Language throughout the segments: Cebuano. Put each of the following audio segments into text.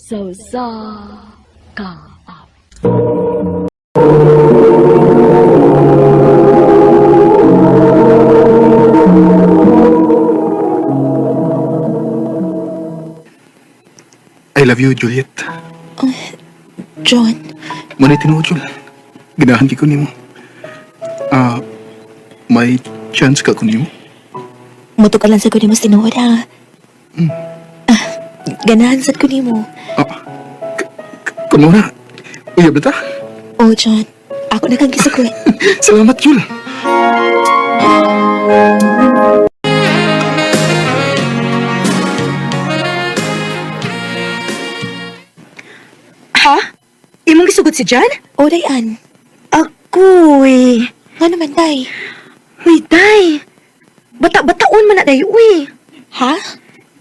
Sa usa ka awit. I love you, Juliet. John, Muna tinuod, Jul. Ganahan ko nimo. Ah, may chance ka ko nimo? mutukalan sa ko nimo sa tinuod ha. Ah, ganahan sad ko nimo. Ah, kun mo na. Uyab na ta. Oh, John, ako na kang gisugot. Salamat, Jul. Ha? Imong gisugot si John? Oh, Dayan. Ako eh. Nga naman, Day. Uy, day. Bata-bataon man na day, uy. Ha?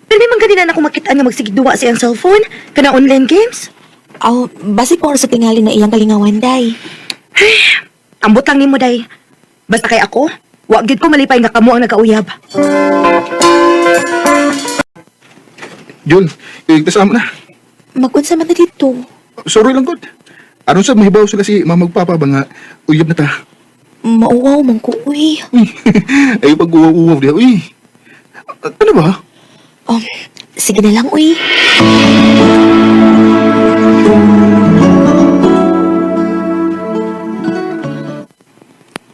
Pero may mga ganina na ako makita nga magsigigduwa sa iyang cellphone, kana online games. Oh, basi po sa tingali na iyang kalingawan, Day. Ambot lang nimo, day. Basta kay ako, wa gyud ko malipay nga kamo ang nagauyab. Jul, iligtas mo na. Magunsa man na dito. Sorry lang, God. Aron sa mahibaw sila si mama ug papa ba nga uyab na ta. Mauwaw man ko, uy. Uy, ay pag-uwaw-uwaw diha. Uy, ano ba? Sige na lang, uy.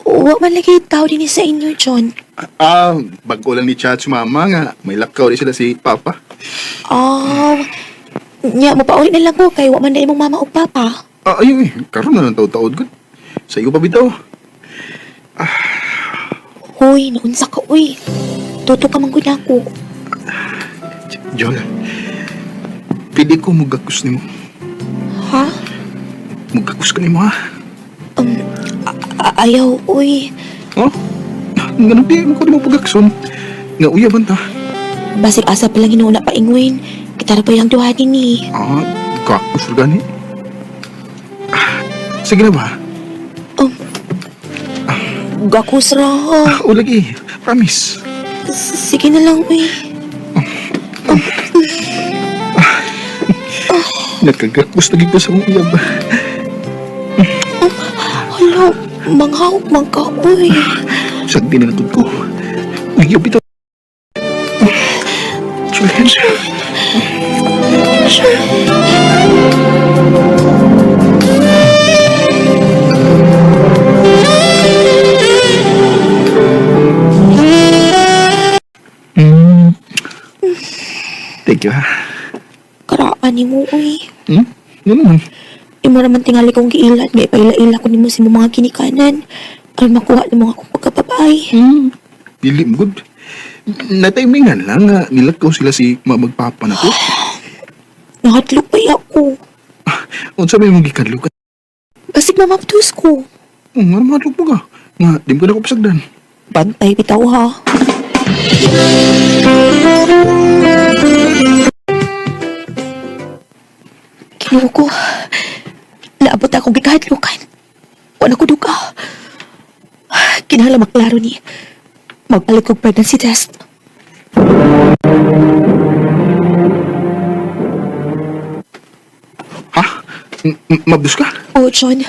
Wa man lagi tao din sa inyo, John. Ah, bago lang ni chat si mama nga. May lakaw di sila si papa. Oh, nya, mapauli na lang ko kay wa man na imong mama o papa. Ah, ayun eh. Karon na lang taod-taod ko. Sa iyo pa bitaw. Hoy, naunsa ka, uy. Tuto ka man gud ako. Jol, pwede ko mugakos nimo. Ha? Mugakos ka nimo ha. Ayaw, uy. Oh? Ganun di, mo ko di mo pagakson. Nga uyaban ta. Basig asa pa lang hinuuna pa ingwin. Kita ra pa yung duha din ni. Ah, gakos ra gani. Ah, sige na ba? Gakus ra. Ah, o lagi. Promise. Sige na lang, uy. Nagkagakos lagi ko sa akong uyab. Hala, manghawak man ka, uy. Sagdi na natud ko. Uyab ito. Julian. Mm. Thank you, ha. Karaan ni mo, uy. Hmm? Ano naman? Imo naman tingali kong giilat, may ipaila-ila ko nimo sa imong mga ginikanan. Aron makuha nimo akong pagkababae. Hmm. Dili mo good. Natimingan lang nga nilakaw sila si mamagpapa na ko. Nahadlok pa ako. Unsa may mong gikadlukan? Basig mamabdos ko. Oh, nga naman mo ka. Nga, di mo ka na ko pasagdan. Bantay bitaw ha. Kinuha ko. Naabot akong gikahadlukan. Wala ko duka. Kinahanglan maklaro ni. Magpalit kog pregnancy test. Ha? Mabdos ka? Oh, John.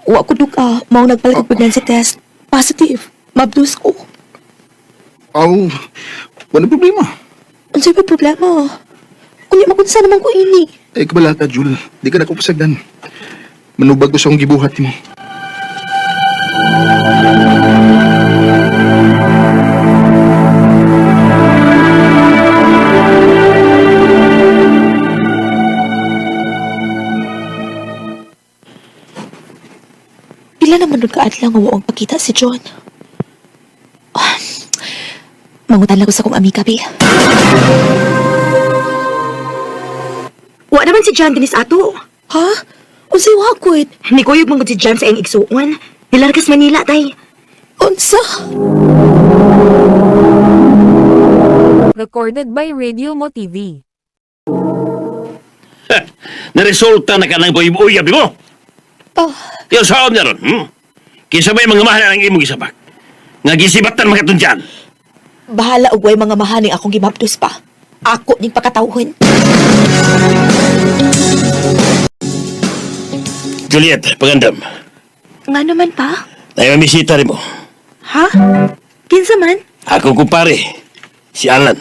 Wa ko duka. Mao nagpalit kog pregnancy test. Positive. Mabdos ko. Aw, wala problema. Unsay pa problema? Kunya magunsa naman ko ini. Ay, kabala ka, Jul. Di ka na ko pasagdan. Manubag ko sa akong gibuhat mo. Pila naman nun kaadlaw nga wa ang pakita si John. Ah, mangutan lang ko sa kong amiga, be. Wa naman si John dinis ato. Ha? Unsay wakot? Nikuyog man gud si John sa iyang igsuon. Nilargas Manila, day. Unsa? Recorded by Radio Mo TV. Naresulta na ka ng pag-uyab mo. Ah, Yung saan na ron, hmm? Kinsa ba'y mga mahal ang imong gisabak? Nga gisibatan makatun dyan. bahala og way mga mahaning akong gimabdos pa. Ako ning pakatawhon. Juliet, pagandam. Nga naman pa? Ay, mamisita rin mo. Ha? Kinsa man? Ako kumpare, si Alan.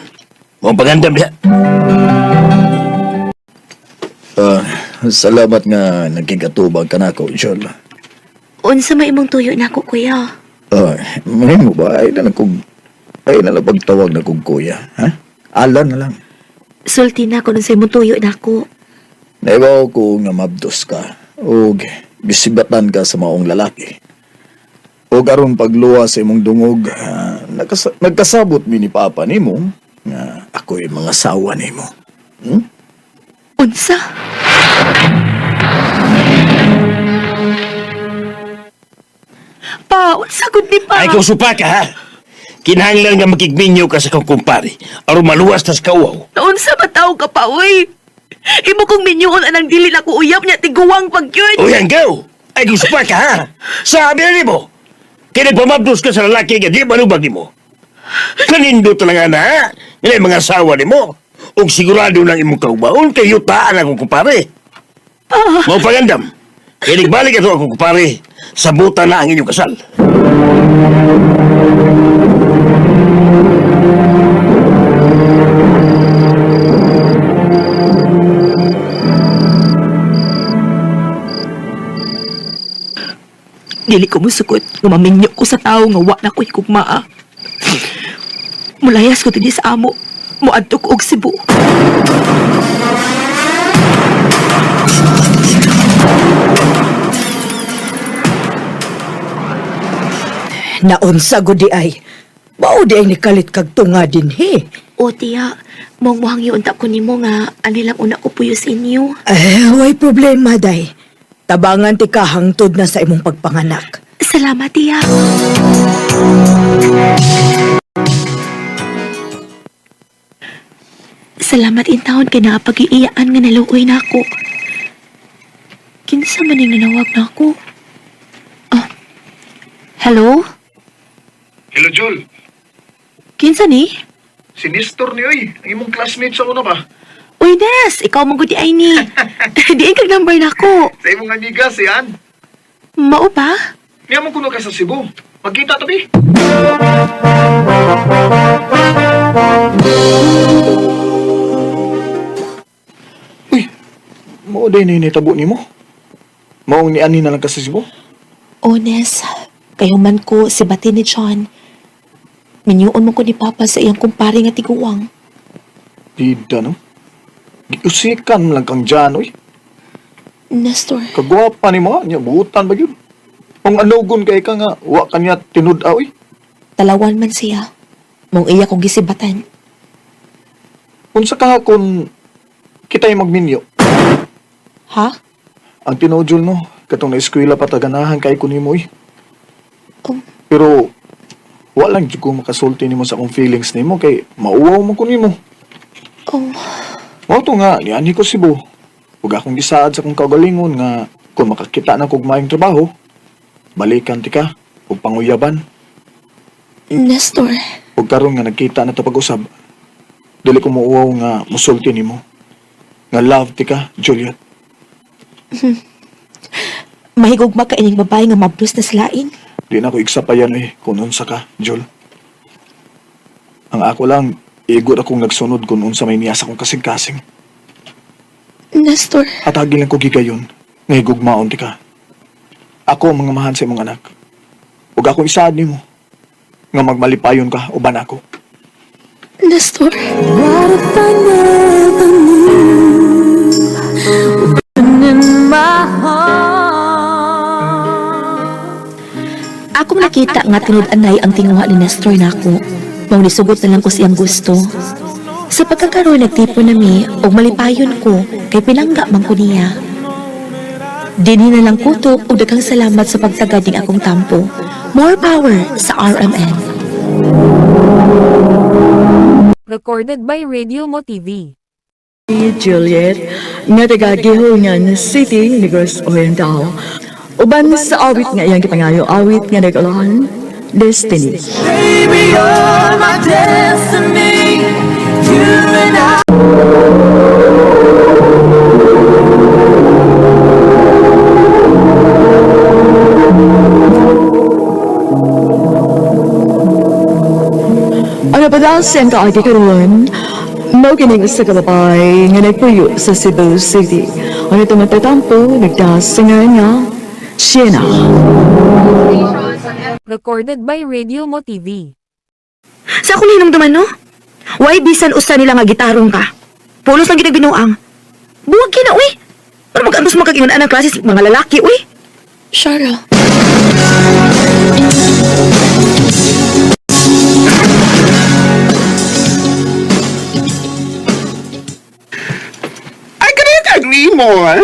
Mong pagandam diha. Ah, salamat nga nagkigatubag ka nako, Jol. Unsa may imong tuyo nako, kuya? Ah, mahimo ba? Ay na lang kog ay na lang pagtawag na kog kuya, ha? Alan na lang. Sulti na ko nun sa imong tuyo nako. Naibaw ko nga mabdos ka ug gisibatan ka sa maong lalaki. Ug aron pagluwa sa imong dungog, nagkasabot mi ni Papa nimo nga ako'y mga sawa nimo. Hmm? Unsa? Pa, unsa gud ni pa? Ay, kung supa ka, ha? Kinahanglan nga makigminyo ka sa kong kumpare. Aron maluwas tas kauaw. Unsa ba taw ka pa, uy? Imo kong minyuon anang dili na ko uyab niya tiguwang pag yun. Uy, hanggaw! Ay, kung supa ka, ha? Sabi na nimo. Kaya nagpamabdos ka sa lalaki nga di manubag nimo. Kanindo talaga na, ha? Nga mga asawa nimo. Ug sigurado lang imong kaubaon kay yutaan akong kumpare. Mao pagandam. Kaya nagbalik ato akong kumpare. Sabutan na ang inyong kasal. Dili ko musukot nga maminyo ko sa tawo nga wa na ko higugmaa. Mulayas ko dinhi sa amo. Moadto ko og Cebu. Naunsa gud di ay. Mao di ay nikalit kag tunga dinhi. O tiya, mong muhang unta ko nimo nga ani lang una ko puyo sa inyo. Eh, way problema day. Tabangan ti ka hangtod na sa imong pagpanganak. Salamat, tiya. Salamat in taon kay naapag-iiyaan nga naluoy na ako. Kinsa man yung nanawag na ako? Oh. Hello? Hello, Jol. Kinsa ni? Si Nestor ni oy, ang imong classmate sa una ba? Uy, Nes! Ikaw mong gudi ay ni. Diin kag number na ako. Sa imong amiga, si Ann. Mao ba? Niya mo kuno ka sa Cebu. Magkita tabi. Uy, mao day na nitabo nimo. Maong ni ani na lang ka sa Cebu. Oh, Nes. Kayo man ko si Bati ni John. Minyuon mo ko ni Papa sa iyang kumpare nga tiguang. Dida no. Giusikan lang kang dyan, uy. Nestor, Kagwapa ni mo, nya buutan ba yun? Ang anugon kay ka nga, wa kanya tinud-a, uy. talawan man siya. Mong iya kong gisibatan. Unsa ka kung kita'y magminyo? Ha? Ang tinuod Jul, no, katong na-eskwela pa taganahan kay ko nimo, uy. Oh. Pero, wa lang jud ko makasulti nimo sa akong feelings nimo kay mauwaw man ko nimo. Oh, Mao to nga, nianhi ko Cebu. Ug akong gisaad sa akong kaugalingon nga kung makakita na kog maayong trabaho, balikan ti ka ug panguyaban. Nestor. Ug karon nga nagkita na ta pag-usab, dili ko muuwaw nga musulti nimo. Nga love ti ka, Juliet. Mahigugma ka ining babae nga mablos na sa lain. Di na ko igsapayan eh kung unsa ka, Jul. Ang ako lang, igod akong nagsunod kung unsa may niya sa akong kasing-kasing. Nestor. Hatagin lang ko gigayon, nga higugmaon ti ka. Ako ang mga mahan sa imong anak. Ug ako isaad nimo nga magmalipayon ka uban ako. Nestor. Akong nakita nga tinud-anay ang tinguha ni Nestor nako. Mao nisugot na lang ko siyang gusto. Sa pagkakaroon nagtipon nami og malipayon ko kay pinangga man ko niya. Dinhi na lang kutob og daghang salamat sa pagtagad ning akong tampo. More power sa RMN. Recorded by Radio Mo TV. Juliet, nga taga Gihulngan City, Negros Oriental. Uban sa awit nga iyang gipangayo, awit nga nag-ulahan, Destiny. Baby, you're my destiny. You and I. Napadasi ang kaagi karon mao kining usa ka babae nga nagpuyo sa Cebu City. Ang itong nagtatampo, nagdasingaran nga, Sienna. Recorded by Radio Mo TV. Sa akong hinumduman, no? Why bisan usa nila nga gitarong ka? Pulos lang ginagbinuang. Buwag kina, uy! Pero mag-antos mo kag-ingon ang klase sa mga lalaki, uy! Shara. I cannot agree more.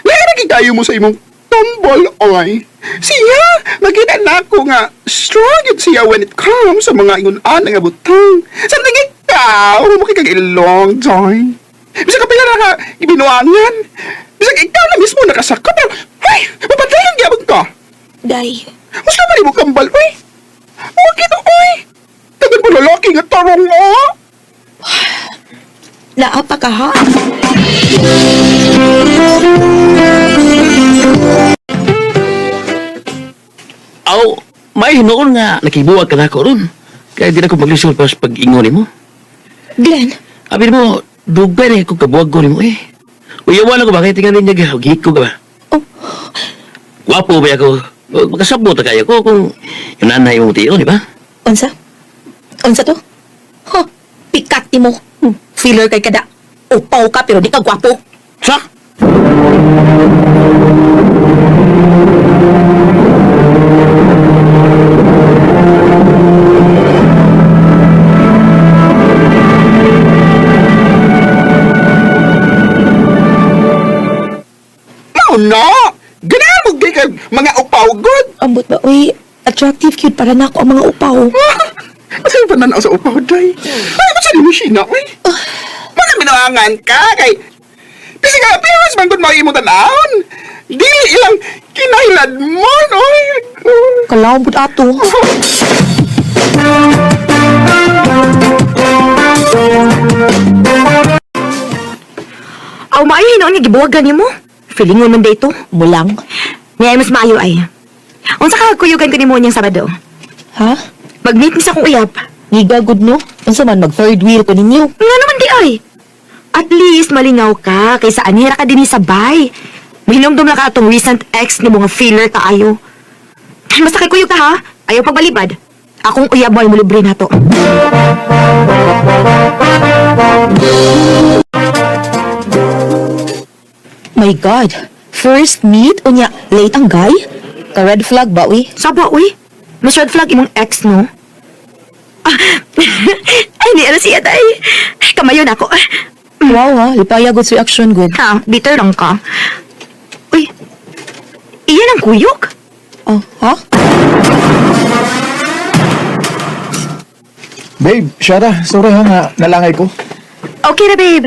Lahi kayo mo sa imong tumbol, oy. Siya, makita na ako nga strong yun siya when it comes sa mga ingon-an nga butang. Sa tingin ikaw, makikag-ilong, Joy. Bisa ka pila na ka ibinuangan. Bisa ikaw na mismo nakasakop. Pero, hey, mapadayon gyapon ka. Day. Mas ka mo kambal, oy. Huwag ito, oy. Tagal mo lalaki nga tarong, oh. Naapa ka ha? Aw, may hinuon nga nakibuwag ka na ako ron. Kaya di na ko maglisod pa sa pag-ingon nimo. Glenn, Abi mo, dugay na ko kabuwag ko nimo eh. Uyawan ako ba kay tingnan niya gihiko ka ba? Oh. Gwapo ba ako? O, Makasabot na kayo ko kung yung nanay mong tiyo, di ba? unsa? Unsa to? Huh, pikat ni mo. Filler kay kada. Upaw ka pero di ka gwapo. Sa? No, no. Ganahan mo gay kag mga upaw, good. Ambot ba, uy, attractive cute para nako ang mga upaw. Asa yung pananaw sa upaw, day? Ay, ba't sa mo siya uy? Mga binuangan ka, kay... Kasi nga, piwas man gud mo imong tanawon. Dili ilang kinahilad mo, oy. Kalawang pud ato. Aw, maayo hinuon nga gibuwagan nimo. Feeling man dito. Mulang. May mas maayo ay. Unsa ka kuyugan ko nimo niyang Sabado? Ha? Mag-meet mi sa akong uyab. Ngiga good no? Unsa man mag third wheel ko ninyo? Nga naman di ay. At least malingaw ka kaysa anira ka dinhi sabay. Mahinumdum lang ka atong recent ex ni mga feeler kaayo. Basta kay kuyog ka ha. Ayaw pagbalibad. Akong uyab mo ay mulibre na to. My God. First meet unya late ang guy? Ka red flag ba uy? Saba, uy. Mas red flag imong ex, no? Ah, ay, ni ano siya, tay. Kamayon ako. Wow ha, lipaya good sa reaction good. Ha, bitter lang ka. Uy, iyan ang kuyog? Oh, ha? Babe, Shara, sorry ha nga nalangay ko. Okay na, babe.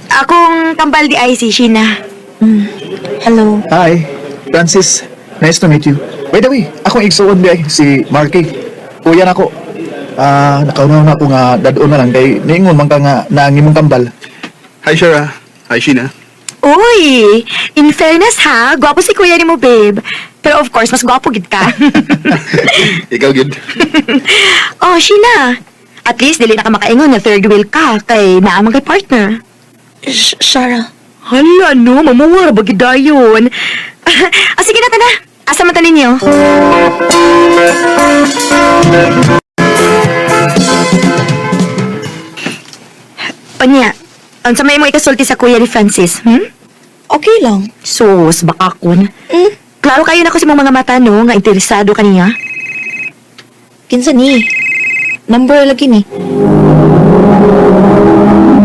Akong kambal di ay si Sheena. Hello. Hi, Francis. Nice to meet you. By the way, akong igsuon di ay si Marky. Kuya na ako. Ah, nakaunaw na ako nga dadon na lang kay niingon man ka nga naang imong kambal. Hi, Shara. Hi, Sheena. Uy, in fairness ha, gwapo si kuya ni mo, babe. Pero of course, mas gwapo gid ka. Ikaw, good. Oh, Sheena. At least, dili na ka makaingon nga third wheel ka kay naamang kay partner. Shara. Hala, no, mamuwara ba gid dayon? Ah, sige na, tana. Asa man ta ninyo? Onya, unsa may imong ikasulti sa kuya ni Francis, hmm? Okay lang. Sus, baka kun. Klaro kayo na ko sa imong mga mata, no, nga interesado kaniya. Kinsa ni? Number lagi ni.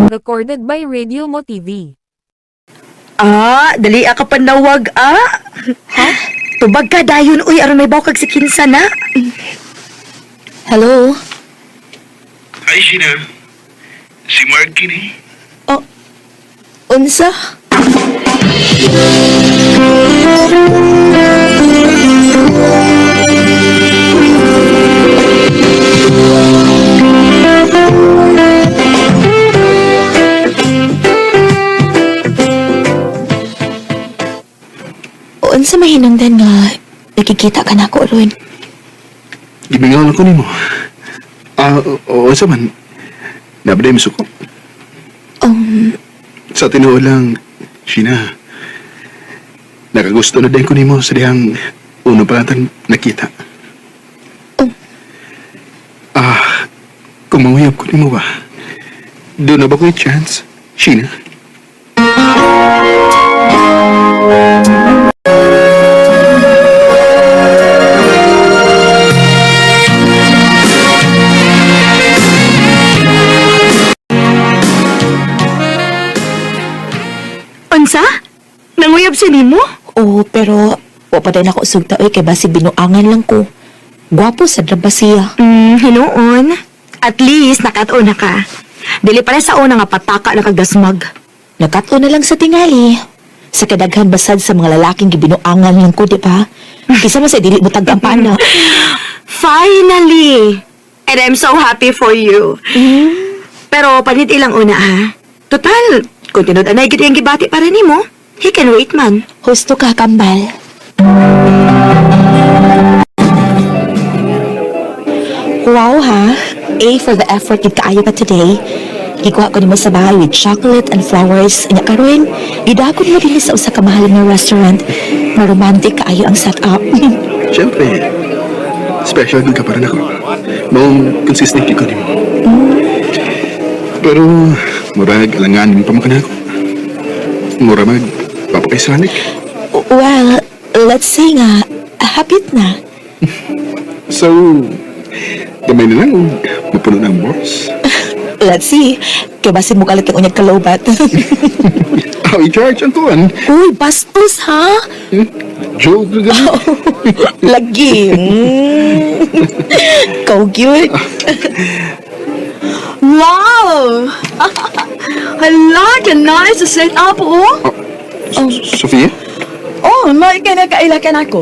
Recorded by Radio Mo TV. Ah, dali ka panawag, ah. Ha? Tubag ka dayon, uy, aron may bawkag si kinsa na. Hello? Hi, Sheena. Si Marky ni. Oh, unsa? Unsa mahinungdan nga nakikita ka na ko ron? Gibingaw na ko nimo. Ah, oo, sa man. Nabaday masuko. Sa tinuod lang, Sheena, nakagusto na din ko nimo sa dihang una pa natin nakita. Ah, kung manguyab ko nimo ba, doon na ba ko yung chance, Sheena? Unsa? Nanguyab siya nimo? Oo, pero wa pa din ako sugta oy kay basig binuangan lang ko. Gwapo sa ba siya. Hinuon. At least nakatuon na ka. Dili pa sa una nga pataka na kagdasmag. Nakatuon na lang sa tingali. Sa kadaghan basad sa mga lalaking gibinuangan lang ko, di ba? Kisa man sa dili mo tagampana. Finally! And I'm so happy for you. Pero panit ilang una ha. Total, kung tinud anay gid iyang gibati para nimo, he can wait man. Husto ka, kambal. Wow ha! A for the effort gid kaayo ka today. Gikuha ko nimo sa bahay with chocolate and flowers. Nya karon, gidakon mo dinhi sa usa ka mahal nga restaurant. Na romantic kaayo ang setup. Siyempre, special good ka pa rin ako. Maong consistent ko nimo. Pero, murag alanganin pa mo ka na ako. Mura mag, papakaisanik. Well, let's say nga, hapit na. So, gamay na lang o mapuno ng boss. Let's see. Kay basin mo kalit kang unyag kalobat. Oh, i-charge ang kuwan. Uy, bastos ha? Joke na ganun. Lagi. Kau cute. Wow! Hala, ka nice sa set up, oh! Sophia? Oh, may ka nakailakan ako.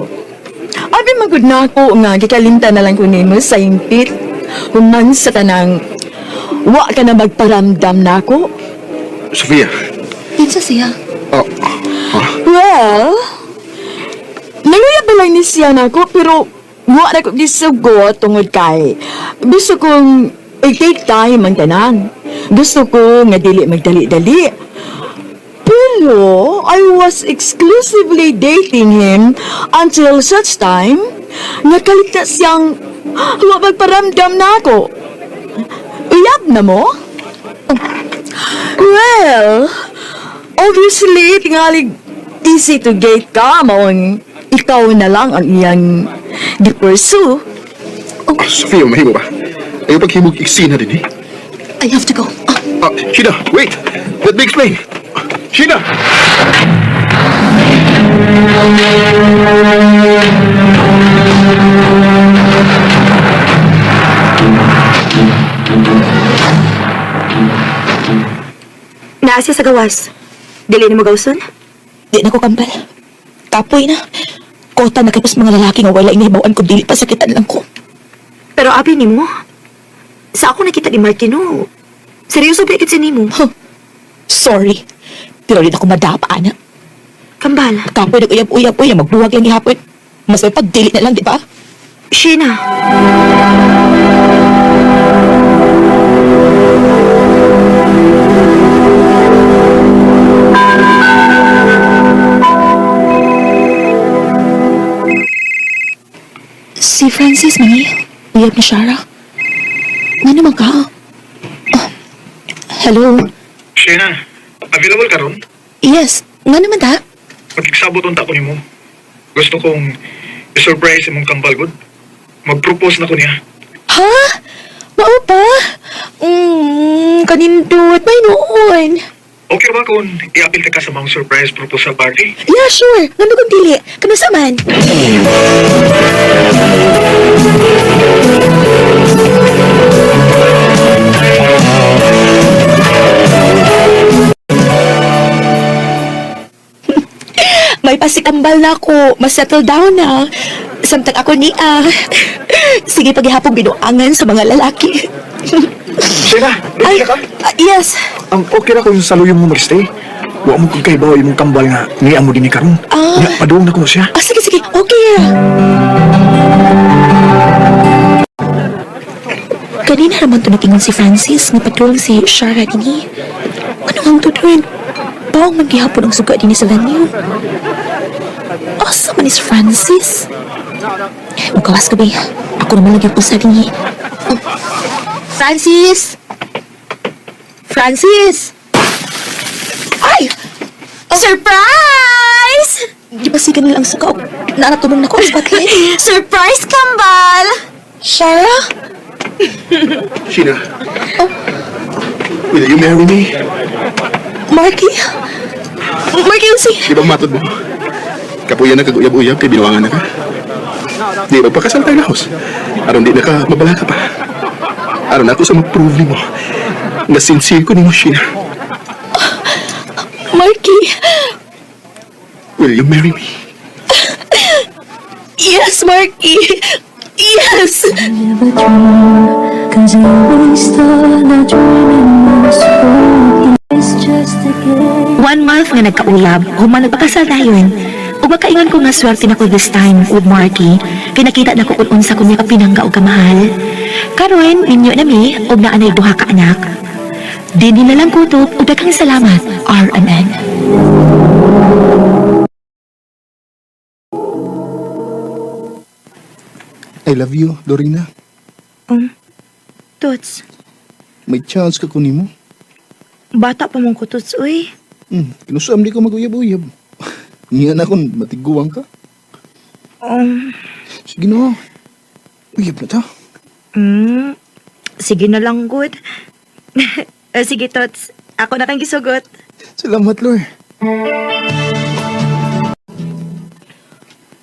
Abi magud na ako nga gikalimtan na lang ko nimo sa impit. Human sa tanang wa ka na magparamdam na ako. Sophia? Kinsa siya? Oh, ah, Well, nanguyab ba lang ni siya nako pero wa na ko gisugot tungod kay gusto kong i-take time ang tanan. Gusto ko nga dili magdali-dali. Pero I was exclusively dating him until such time nga kaligta siyang wa magparamdam na ako. Uyab na mo? Well, obviously, tingali easy to get ka, maong ikaw na lang ang iyang gi-pursue. ah, Sophia, mahimo ba? Ayaw paghimog iksina din eh. I have to go. Ah, Ah, Sheena, wait! Let me explain! Sheena! Naa siya sa gawas. Dili nimo gawson? Di na ko kambal. Kapoy na. Kota na kay mga lalaki nga wala inahibawan ko dili pa sakitan lang ko. Pero abi nimo, sa ako nakita ni Martino, seryoso ba ikit si nimo? Huh. Sorry. Pero di na ako madapa, ana. Kambal, Kapoy nag-uyab-uyab, uyab, magbuwag lang gihapon. Mas may pagdili na lang, di ba? Sheena. Si Francis, mani. Uyab ni Shara. Nga naman ka? Ah, hello? Shena, available ka ron? Yes, nga naman ta? Makigsabot unta ko nimo. Gusto kong i-surprise imong kambal gud. Mag-propose na ko niya. Ha? Mao ba? Kanindot. May noon. Okay ba kung i-apil ka sa mga surprise proposal party? Yeah, sure. Ngano kung dili? Kanusa man? May pasikambal na ako. Mas settle down na. Samtang ako ni ah. Sige, paghihapong binuangan sa mga lalaki. Shena, Ay, ready ka ka? ah, yes. Ang okay ra kung sa luyong mo magstay. Wa mo kung kaibaw imong kambal nga niya mo dinhi karon. Ah. Nya padung na ko siya. Ah, sige, sige. Okay. Kanina naman to nag-ingon si Francis nga padulong si Shara dinhi. Ano ang tuduin? Bawang man gihapon ang suga dinhi sa venue. Asa man is Francis? Mukawas ka ba? Ako naman lagi usa dinhi. Oh. Francis! Francis! Ay! Oh. Surprise! Di ba sigan nila ang suka? Naanatumong na ko ang spotlight. Surprise, kambal! Shara? Sheena. Will you marry me? Marky? Marky, unsi? Di ba matod mo? Kapuya na kag-uyab-uyab kay binuangan na ka. Di ba pakasal tayo lahos? Aron di na ka mabala ka pa. Aron ako sa ma-prove nimo nga sincere ko nimo, Sheena. Marky! Will you marry me? Yes, Marky! Yes! One month nga nagkaulab, human nagpakasal dayon. Ug makaingon ko nga swerte na ko this time with Marky, kay nakita na ko kung unsa ko niya kapinangga og kamahal. Karon ninyo na mi og naa nay duha ka anak. Dinhi na lang kutob ug daghang salamat, RMN. I love you, Lorena. Tots, May chance ka kunin mo. bata pa mong ko, Tots, uy. Kinusam di ko mag-uyab-uyab. Niya na kung matiguang ka. Sige na. Uyab na ta. Sige na lang, good. Eh, sige, Tots. Ako na kang gisugot. Salamat, Lord.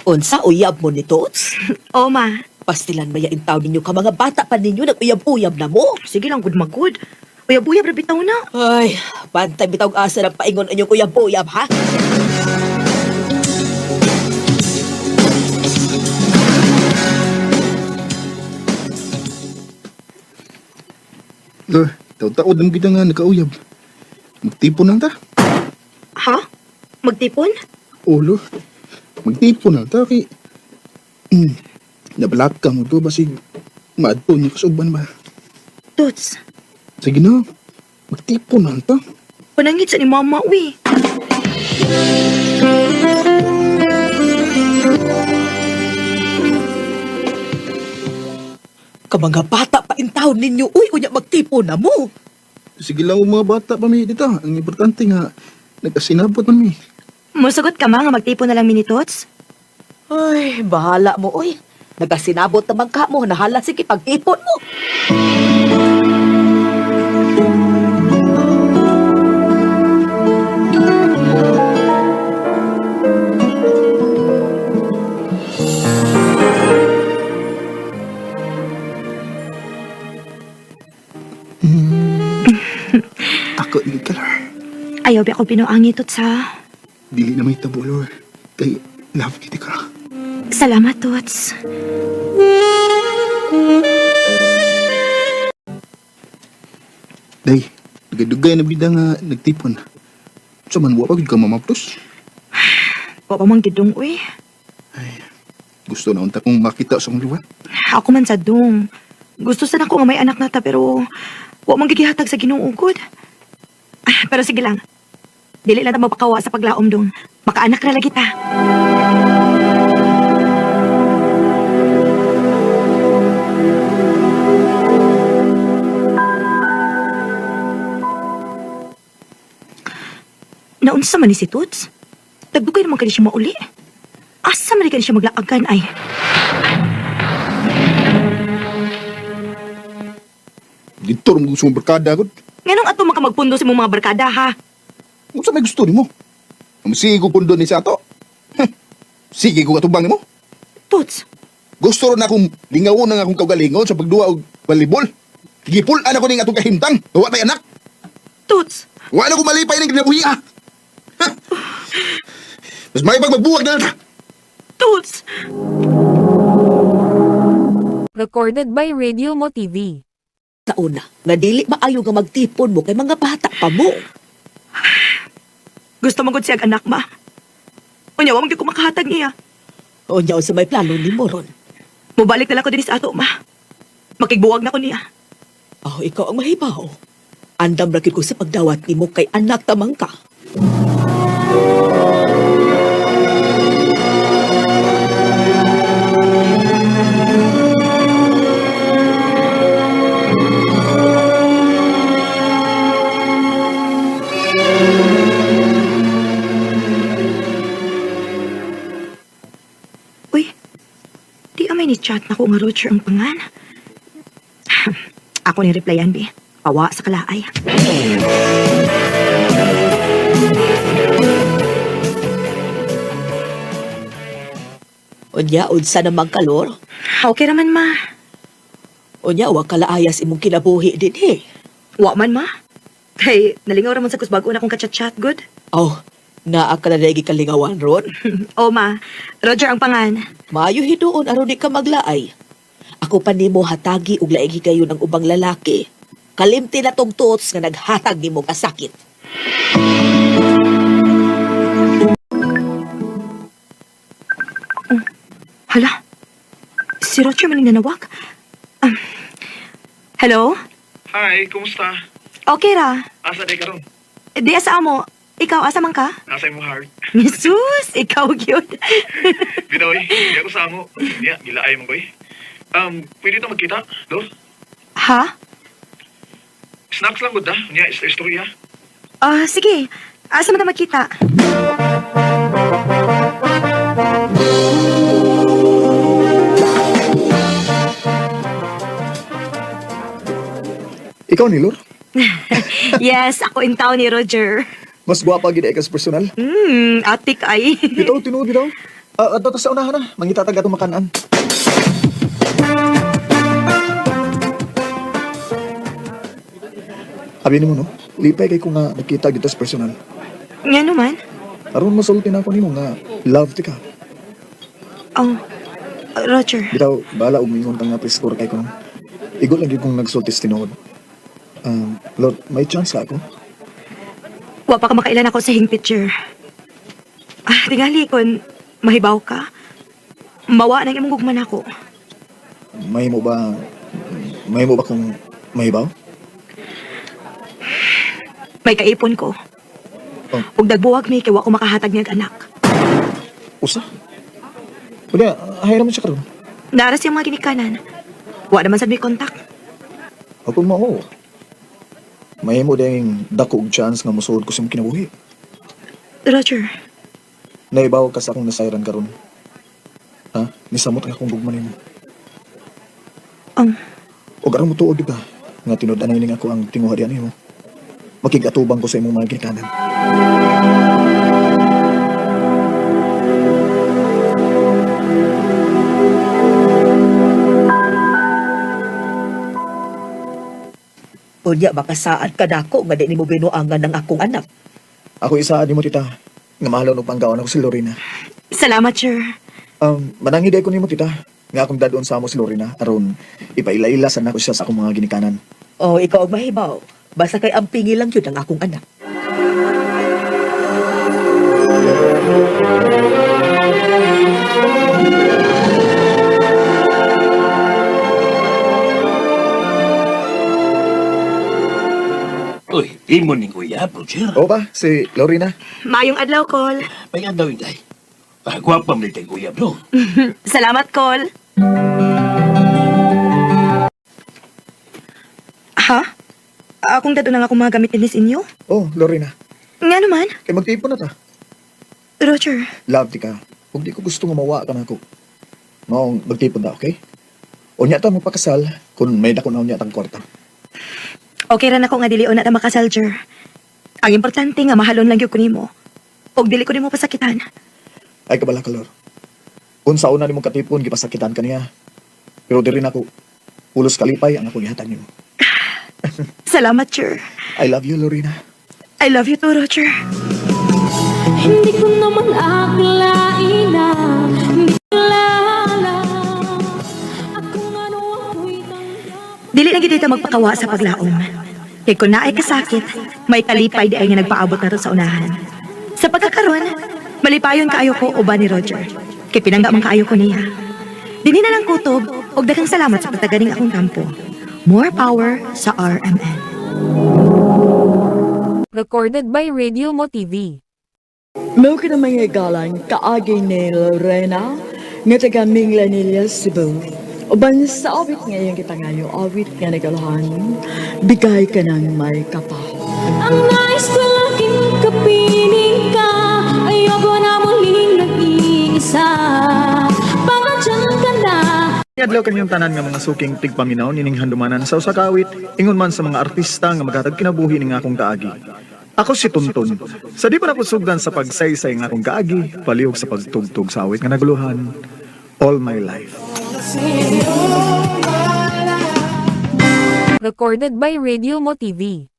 Unsa uyab mo ni Tots? O, ma. Pastilan maya in taon ninyo ka mga bata pa ninyo nag-uyab-uyab na mo. Sige lang, good magud. Uyab-uyab, rabitaw na. Ay, bantay bitaw asa ng paingon inyong uyab-uyab ha? Lord, taod-taod ang kita nga nakauyab. Magtipon lang ta. Ha? Magtipon? Oh, Lord. Magtipon lang ta kay... Nabalak ka mo to basig maadto niya kasuban ba. Tots, Sige na. Magtipon lang ta. panangit sa ni Mama, uy. Ka mga bata pa in taon ninyo, uy, unya magtipon na mo. Sige lang ang mga bata pa mi dito. Ang importante nga nagkasinabot man mi. Musugot ka ma nga magtipon na lang mi ni Tots? Ay, bahala mo, uy. Nagasinabot naman ka mo, nahala sige pag-ipon mo. Ako igid ka, Lord. Ayaw ba ako pinuangi, Tots, ha? Dili na may tabo, Lord. Kay love kita ka. Salamat, Tots. Day, dugay-dugay na bida nga nagtipon. Sa man wa pa gid ka mamaptos. Wa pa man gidong, uy. Gusto na unta kong makita sa akong liwat. Ako man sa dong. Gusto sana ko nga may anak na ta, pero wa man gigihatag sa Ginoo gud. Ah, pero sige lang. Dili lang ta mapakawa sa paglaom dong. Makaanak na lagi ta. Naunsa man ni si Toots? Tagdugay naman kani siya mauli. Asa man kani siya maglaagan ay? Dito rin gusto mong barkada gud. Nganong ato man ka magpundo sa imong mga barkada ha? Unsa may gusto nimo? Ang sige ko pundo ni sa ato. Heh, Sige ko katubang nimo. Toots, Gusto rin akong lingawon ang akong kaugalingon sa pagduwa og volleyball. Gipul-an ako ning atong kahimtang. Wa tay anak. Toots, Wa na ko malipay ning kinabuhi ah. Heh. Mas may magbuwag na lang ta. Toots! Recorded by Radio Mo TV. Sa una, nga dili maayo nga magtipon mo kay mga bata pa mo. Gusto mo gud siyag anak ma. Unya wa man gyud ko makahatag niya. Unya unsa may plano nimo ron. Mobalik na lang ko dinhi sa ato ma. Makigbuwag na ko niya. Oh, ikaw ang mahibaw. Andam ra gyud ko sa pagdawat nimo kay anak tamang ka. Uy, di amay ni chat na ko nga Roger ang pangan. Ako ni replyan, bi. Pawa sa kalaay. Unya, unsa namang kalor? Okay raman, ma. Unya, wa kalaayas imong kinabuhi dinhi. Wa man, ma. Kay, nalingaw raman sa kusbago na akong kachat-chat, good? Oh, naa ka na lagi kalingawan ron. O, ma. Roger ang pangan. Maayo hinuon aron di ka maglaay. Ako pa nimo hatagi og laing higayon ang ubang lalaki. Kalimti na tong tuots nga naghatag nimo kasakit. Hala, si Roger maning nanawag. Hello? Hi, kumusta? Okay ra. Asa day karon? Di asa mo. Ikaw, asa man ka? Nasa imong heart. Jesus, ikaw gyud. Binoy, di ako sa amo. Niya, gilaay mo koy. Pwede ta magkita, do? Ha? Snacks lang gud ta. Niya, istorya. Ah, sige. Asa man ta magkita? Ikaw ni Lor, Yes, ako in town ni Roger. mas gwapa gid ka sa personal. Atik ay. Bitaw tinuod bitaw. Ah, adto ta sa unahan na, mangita ta gatong makanan. Abi nimo no, lipay kay ko nga nakita dito sa personal. Nga naman. Aron masulti na ako nimo nga love ti ka. Oh, Roger. Bitaw bala og mingon ka nga preskor kay ko. Igo lang gyud kong nagsulti sa tinuod. Lord, may chance ka ako. Wa pa ka makailan ako sa hing picture. Ah, tingali kon mahibaw ka. Mawa nang imong gugman ako. May mo ba may mo ba kung mahibaw? May kaipon ko. Oh. Ug nagbuwag mi kay wa ko makahatag niyag anak. Usa? Unya, hayra mo siya karon. Naras yung mga ginikanan. Wa naman sad may kontak. Ako mao. May mo ding dako og chance nga mosuod ko sa imong kinabuhi. Roger, Naibaw ka sa akong nasayran karon. Ha? Nisamot ang akong gugma nimo. um, Og aron motuod ka nga tinud-anay ning ako ang tinguha diyan nimo. Makig-atubang ko sa imong mga ginikanan. Unya, makasaad ka nako nga di nimo binuangan ng akong anak. Ako isa nimo tita nga mahalon og panggaon ako si Lorena. Salamat, sir. Mananghi ko nimo tita nga akong dadon sa amo si Lorena aron ipaila-ila sa nako siya sa akong mga ginikanan. Oh, ikaw ang mahibaw. Basta kay ang pingi lang yun ang akong anak. Uy, imo ning uyab, Roger. O ba si Lorena? Maayong adlaw, Col. May adlaw inday. Ah, gwapa man kay uyab, no? Salamat, Col. Ha? Akong dadon ang akong mga gamit ni inyo? Oh, Lorena. Nga naman, Kay magtipon na ta. Roger. Love ti ka. Ug di ko gusto nga mawa ka nako. Maong magtipon ta, okay? Unya ta magpakasal kung may dako na unya tang kwarta. Okay ra nako nga dili una ta makasal, Jer. Ang importante nga mahalon lang gyud ko nimo. Og dili ko nimo pasakitan. Ay kabala kalor. Kung sa una nimong katipon gipasakitan ka niya. Pero diri nako pulos kalipay ang akong ihatag nimo. Salamat, Jer. I love you, Lorena. I love you too, Roger. Hindi ko naman akalain na hindi kilala. At kung ano ako'y tanggap. Dili na gid ta magpakawa sa paglaom. Kay kun naay kasakit, may kalipay di ay nga nagpaabot nato sa unahan. Sa pagkakaron, malipayon kaayo ko uban ni Roger. Kay pinangga man kaayo ko niya. Dinhi na lang kutob og daghang salamat sa pagtaganing akong kampo. More power sa RMN. Recorded by Radio Mo TV. Mao ka na mga galang kaagi ni Lorena nga taga Minglanilla, Cebu. Uban sa awit ngayong gipangayo, awit nga nagalahan, bigay ka ng may kapal. Ang nais ko laging kapiling ka, ayoko na muling nag-iisa. Pangadyan ka na. Adlaw kanyang tanan nga mga suking tigpaminaw nining handumanan sa usa ka awit, ingon man sa mga artista nga maghatag kinabuhi ning akong kaagi. Ako si Tunton. Sa di pa nako sugdan sa pagsaysay ng akong kaagi, palihog sa pagtugtog sa awit nga naguluhan all my life. Recorded by Radio Mo TV.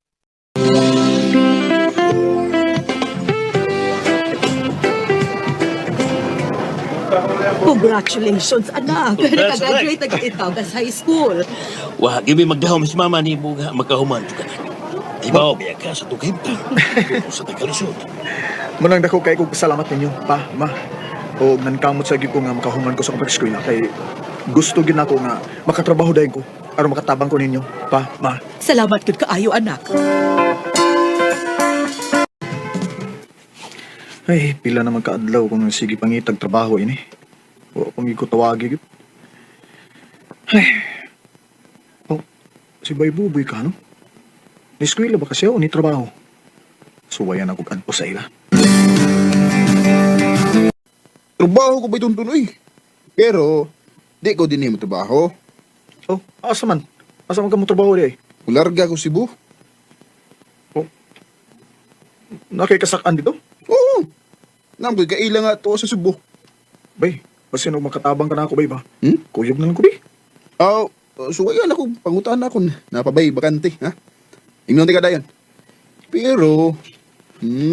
Congratulations, anak. Congrats, Nakagraduate na kita sa high school. Wa, gibi magdahom si mama ni mo nga magkahuman ka na. Di ba, biya ka sa tukimtang. Sa tagalisod. Munang dako kay kog salamat ninyo, pa, ma. O nankamot sa gyud ko nga makahuman ko sa akong pag-eskwela kay gusto gyud nako nga makatrabaho dayon ko aron makatabang ko ninyo, pa, ma. Salamat gud kaayo, anak. Ay, pila naman kaadlaw kung sige pangitag trabaho ini. Wa pa ko tawagi gyud. Ay. Oh, si Bay Buboy ka, no? Ni eskwela ba kasi o ni trabaho? Suwayan ako kadto sa ila. Trabaho ko ba itong tunoy? Pero, di ko din mo trabaho. Oh, asa man? Asa man ka mo trabaho di ay? Mularga ko Cebu. Oh. Nakikasakan dito? Oo. Nam, ko'y kaila nga to sa Cebu. Bay, basin og makatabang ka na ako bay ba? Hmm? Kuyog na lang ko bay. Oh, suwayan ako, pangutaan ako. Napabay, bakante, ha? Ingnon di ka dayon. Pero,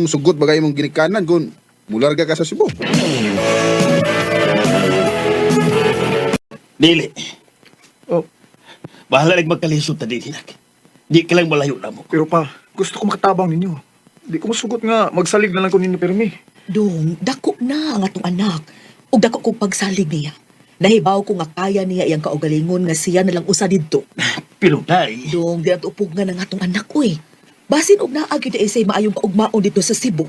sugot ba kayo mong ginikanan kung mularga ka sa Cebu? Dili. Oh, Bahala lang magkalisod ta dili nak. Di ka lang malayo na mo. pero pa, gusto ko makatabang ninyo. Di ko masugot nga magsalig na lang ko ninyo pirmi. Dong, dako na ang atong anak. Ug dako kong pagsalig niya. Nahibaw ko nga kaya niya iyang kaugalingon nga siya na lang usa didto. Pero tay, Dong, di nato upog nga ng atong anak uy. Basin og naa gyud ay say maayong kaugmaon dito sa Cebu.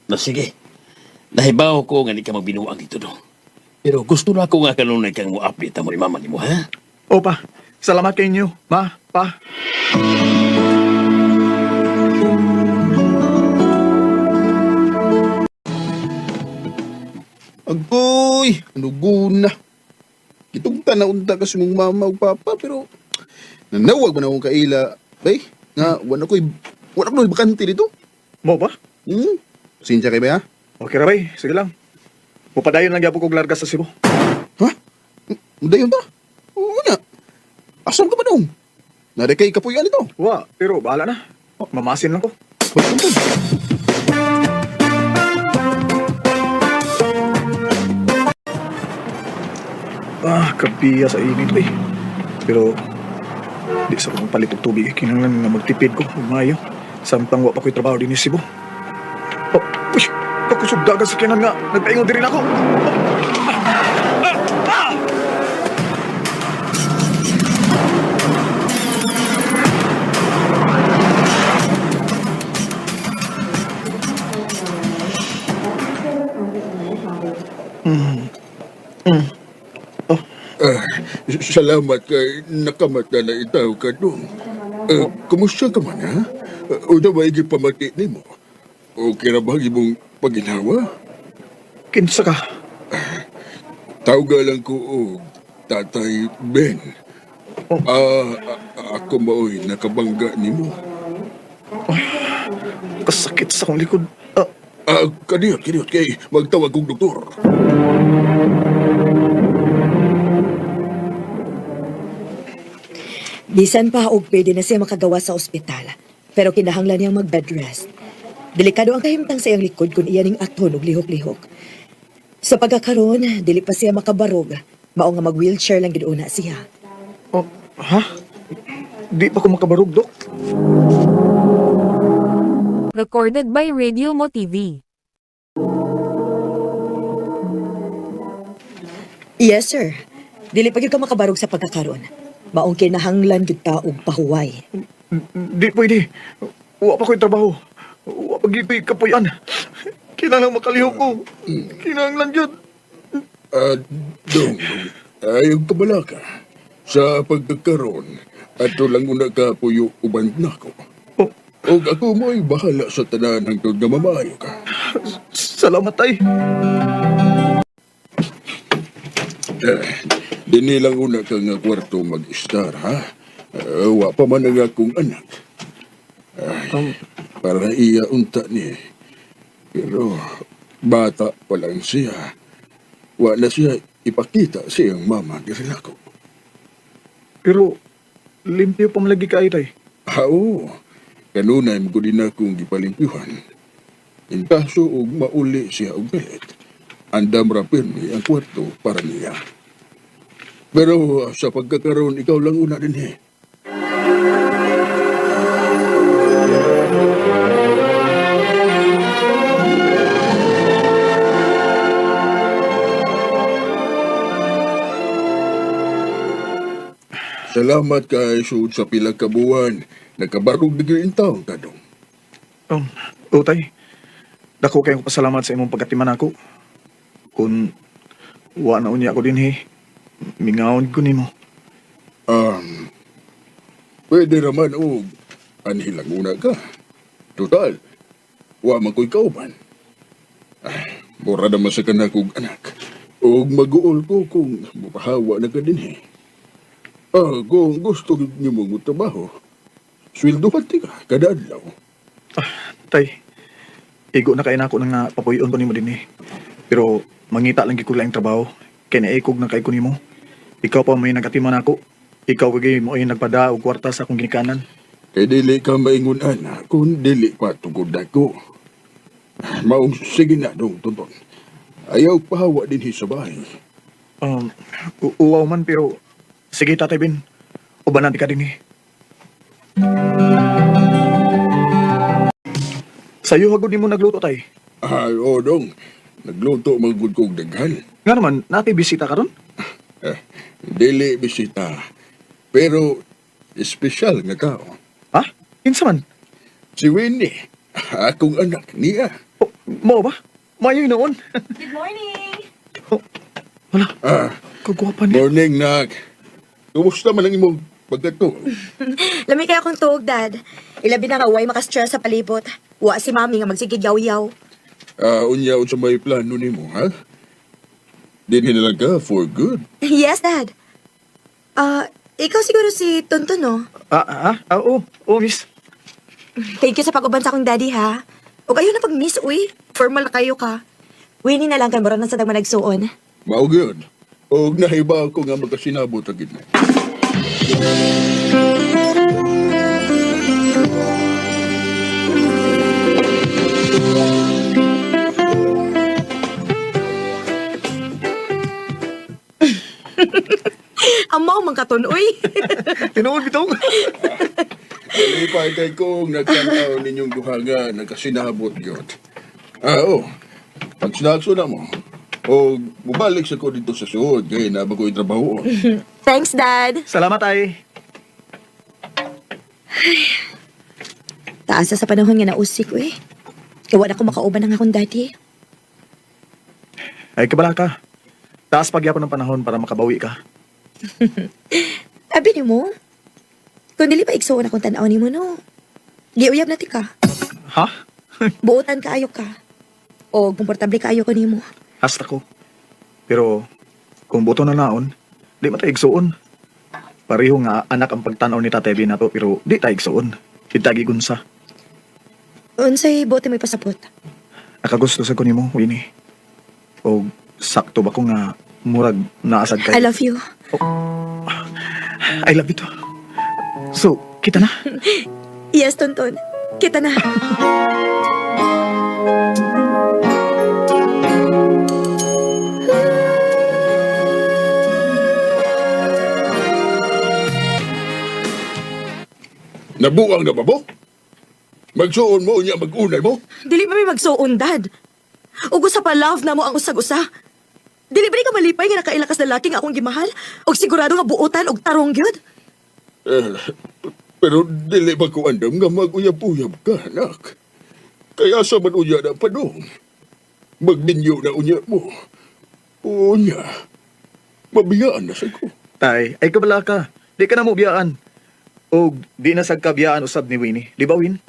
na sige. Nahibaw ko nga di ka magbinuang dito do. Pero gusto na ako nga kanunay kang mo update mo ni mama nimo ha. O pa, salamat kay inyo, ma, pa. Agoy, ano guna? Kitugta na unta kasi mong mama ug papa pero nanawag man akong kaila. Bay, nga wala ko'y wala ko'y bakante dito. Mo ba? Sinsya kay ba ha? Okay ra bay, sige lang. Mupadayon lang gyapon kog larga sa Cebu. Ha? Mudayon ta? Oo na. Asam ka ba dong? Nari kay kapuyan ito. Wa, pero bahala na. Oh, mamasin lang ko. Hoy, tuntun. Ah, kapiya sa init eh. Pero di sa kong palit og tubig. Kinahanglan nga magtipid ko ug maayo. Samtang wa pa ko'y trabaho din sa Cebu. Oh, uy, pakusog dagan sa kinan nga. Nagpaingon diri nako. Ah, salamat kay nakamata na itaw ka dong. Kumusta ka man, ha? Una ba pamati nimo? Okay ra ba ang imong paginawa? Kinsa ka? Tawga lang ko og Tatay Ben. Oh. Ah, ako maoy nakabangga nimo. Kasakit sa akong likod. Ah, Ah, kaniyot, kaniyot kay magtawag kong doktor. Bisan pa og pwede na siya makagawa sa ospital. Pero kinahanglan niyang mag-bed rest. Delikado ang kahimtang sa iyang likod kung iya ning aton og lihok-lihok. Sa pagkakaroon, dili pa siya makabarog. Mao nga mag-wheelchair lang gid una siya. oh, ha? Di pa ko makabarog, Dok. Recorded by Radio Mo TV. Yes, sir. Dili pa gyud ka makabarog sa pagkakaron. Maong kinahanglan gyud ta og pahuway. Di pwede. Wa pa ko'y trabaho. Wa pa gyud ko'y kapuyan. Kinahanglan makalihok ko. Kinahanglan gyud. Ah, dong, ayaw kabala ka. Sa pagkakaroon, ato lang una ka puyo uban nako. Oh. Og ako mo'y bahala sa tanan hangtod nga mamayo ka. Salamat tay. Eh, dinhi lang una ka nga kwarto mag-istar, ha? Eh, wa pa man ang akong anak. Ay, para iya unta ni. Pero bata pa lang siya. Wa na siya ipakita siyang mama diri nako. Pero limpyo pa man lagi kaayo tay. Ha, oo. Kanunay mo din akong gipalimpyuhan. In kaso og mauli siya og galit, andam ra pirmi ang kwarto para niya. Pero sa pagkakaroon, ikaw lang una din eh. Salamat kay sud sa pila ka buwan. Nakabarog bigyo in taon ka dong. Oo tay. Dako kayong pasalamat sa imong pagkatiman ako. Kung wa na unya ako dinhi, mingawon ko nimo. Pwede raman og anhi lang una ka. Total, wa man ko'y kauban. Ay, mura naman sa kanak og anak. Og mag-uol ko kung mapahawa na ka dinhi. Ah, kung gusto nimo mo trabaho, sweldohan ti ka kada adlaw. Tay, igo na kay nako nang papuyon ko nimo dinhi. Pero mangita lang gyud ko laing trabaho kay naikog na kay ko nimo. Ikaw pa may nagatiman ako. Ikaw kay mo ay nagpada og kwarta sa akong ginikanan. Kay dili ka maingon ana kung dili pa tugod ako. Maong sige na dong tuton. Ayaw pahawa dinhi sa bahay. Uwaw man pero sige Tatay Bin. Ubanan ti ka dinhi. Sayo hagod nimo nagluto tay. Ay, oo dong. Nagluto magud kog daghan. Nga naman, natay bisita karon? Eh, dili bisita. Pero espesyal nga tao. Ha? Kinsa man? Si Winnie, akong anak niya. Oh, mao ba? Mayo noon. Good morning. Oh, wala, Ah, kagwapa niya. morning, nak. Kumusta man ang imong pagkatuo? Lami kaya akong tuog, Dad. Ilabi na nga way makastress sa palibot. Wa si Mami nga magsigig yaw-yaw. Ah, unya unsa may plano nimo, ha? Dinhi na lang ka for good. Yes, Dad. Ah, ikaw siguro si Tonton, no? Ah, oo, oo, miss. Thank you sa pag-uban sa akong daddy, ha? Ug ayaw na pag-miss, uy. Formal na kayo ka. Winnie na lang kay mura na sa dagman nagsuon. Mao gyud. Og nahiba ako nga magkasinabot agad mo. Amaw man katon, uy. Tinuod bitong. Kalipay kay kong nagtanaw ninyong duha nga nagkasinabot gyud. Ah, oo. Pagsinakso na mo. O mubalik sa ko dito sa suod kay na bagoy trabaho. Thanks, Dad. Salamat ay. Taas sa panahon nga nausik, uy. Kaya na ko makauban ang akong daddy. Ay kabala ka. Taas pagyapon ng panahon para makabawi ka. Abi ni mo, kung dili pa igsuon akong tan-aw nimo no. Giuyab na ti ka. Ha? Buotan kaayo ka. O komportable kaayo ko nimo. Hasta ko. Pero kung buto na naon, di man tayo igsuon. Pareho nga anak ang pagtanaw ni Tatay Bin nato pero di tayo igsuon. Di tayo gigunsa. Unsay buot mo ipasabot? Nakagusto sa ko nimo, Winnie. O sakto ba ko nga murag naasad kay I love you. I love you too. So, kita na. Yes, Tonton. Kita na. Nabuang na ba mo? Magsuon mo unya magunay mo? Dili pa mi magsuon, Dad. Ug usa pa love na mo ang usag-usa. Dili ba ka malipay nga nakaila ka sa lalaki nga akong gimahal? Og sigurado nga buotan og tarong gyud? Eh, pero dili ba ko andam nga mag-uyab-uyab ka, anak? Kaya sa man unya na padong. Magminyo na unya mo. Unya. Mabiyaan na sa ko. Tay, ay kabala ka. Di ka na mo biyaan. Og di na sad kabiyaan usab ni Winnie. Di ba, Win?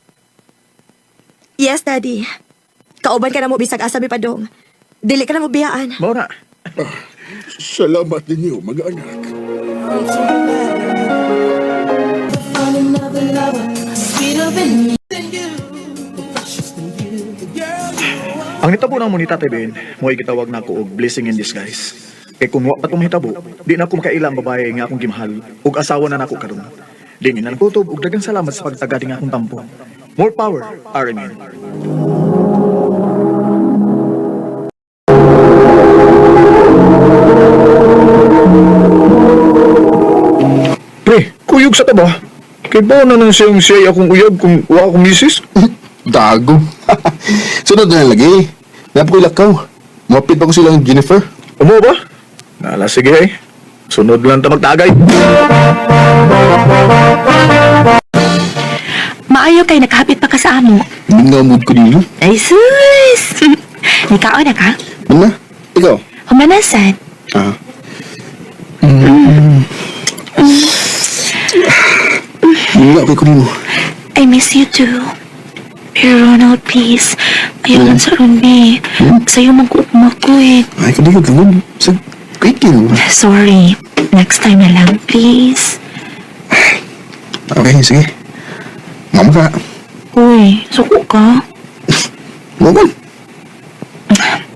Yes, Daddy. Kauban ka na mo bisag asa mi padong. Dili ka na mo biyaan. Mao na. Salamat ninyo, mga anak. Ang nitabo ng mo ni Tatay Ben, mo'y gitawag na ako og blessing in disguise. Kay kung wa pa tong mahitabo, di na ako makaila ang babae nga akong gimahal ug asawa na nako karon. Di na lang kutob ug daghang salamat sa pagtagadi nga akong tampo. More power, RMN. Pre, kuyog sa taba. Kay ba na nang siyang siya'y akong uyab kung wa akong misis? Dago. Sunod na lagi. Napakulakaw. Mapit pa ko silang Jennifer. Umo ba? Nala, sige eh. Sunod lang ta magtagay. Maayo kay nakahapit pa ka sa amo. Hindi nga mood ko dito. Ay sus! Nikaon na ka? Ano na? Ikaw? Humanasan. Ah. Mm. Hindi nga okay ko nimo. I miss you too. Pero Ronald, please. Ayaw lang sa runbi. Sa'yo man ko ugma ko eh. Ay, kundi ko gangod. Sa quick yun. Sorry. Next time na lang, please. Okay, sige. Mama ka. Uy, suko ka. Mama.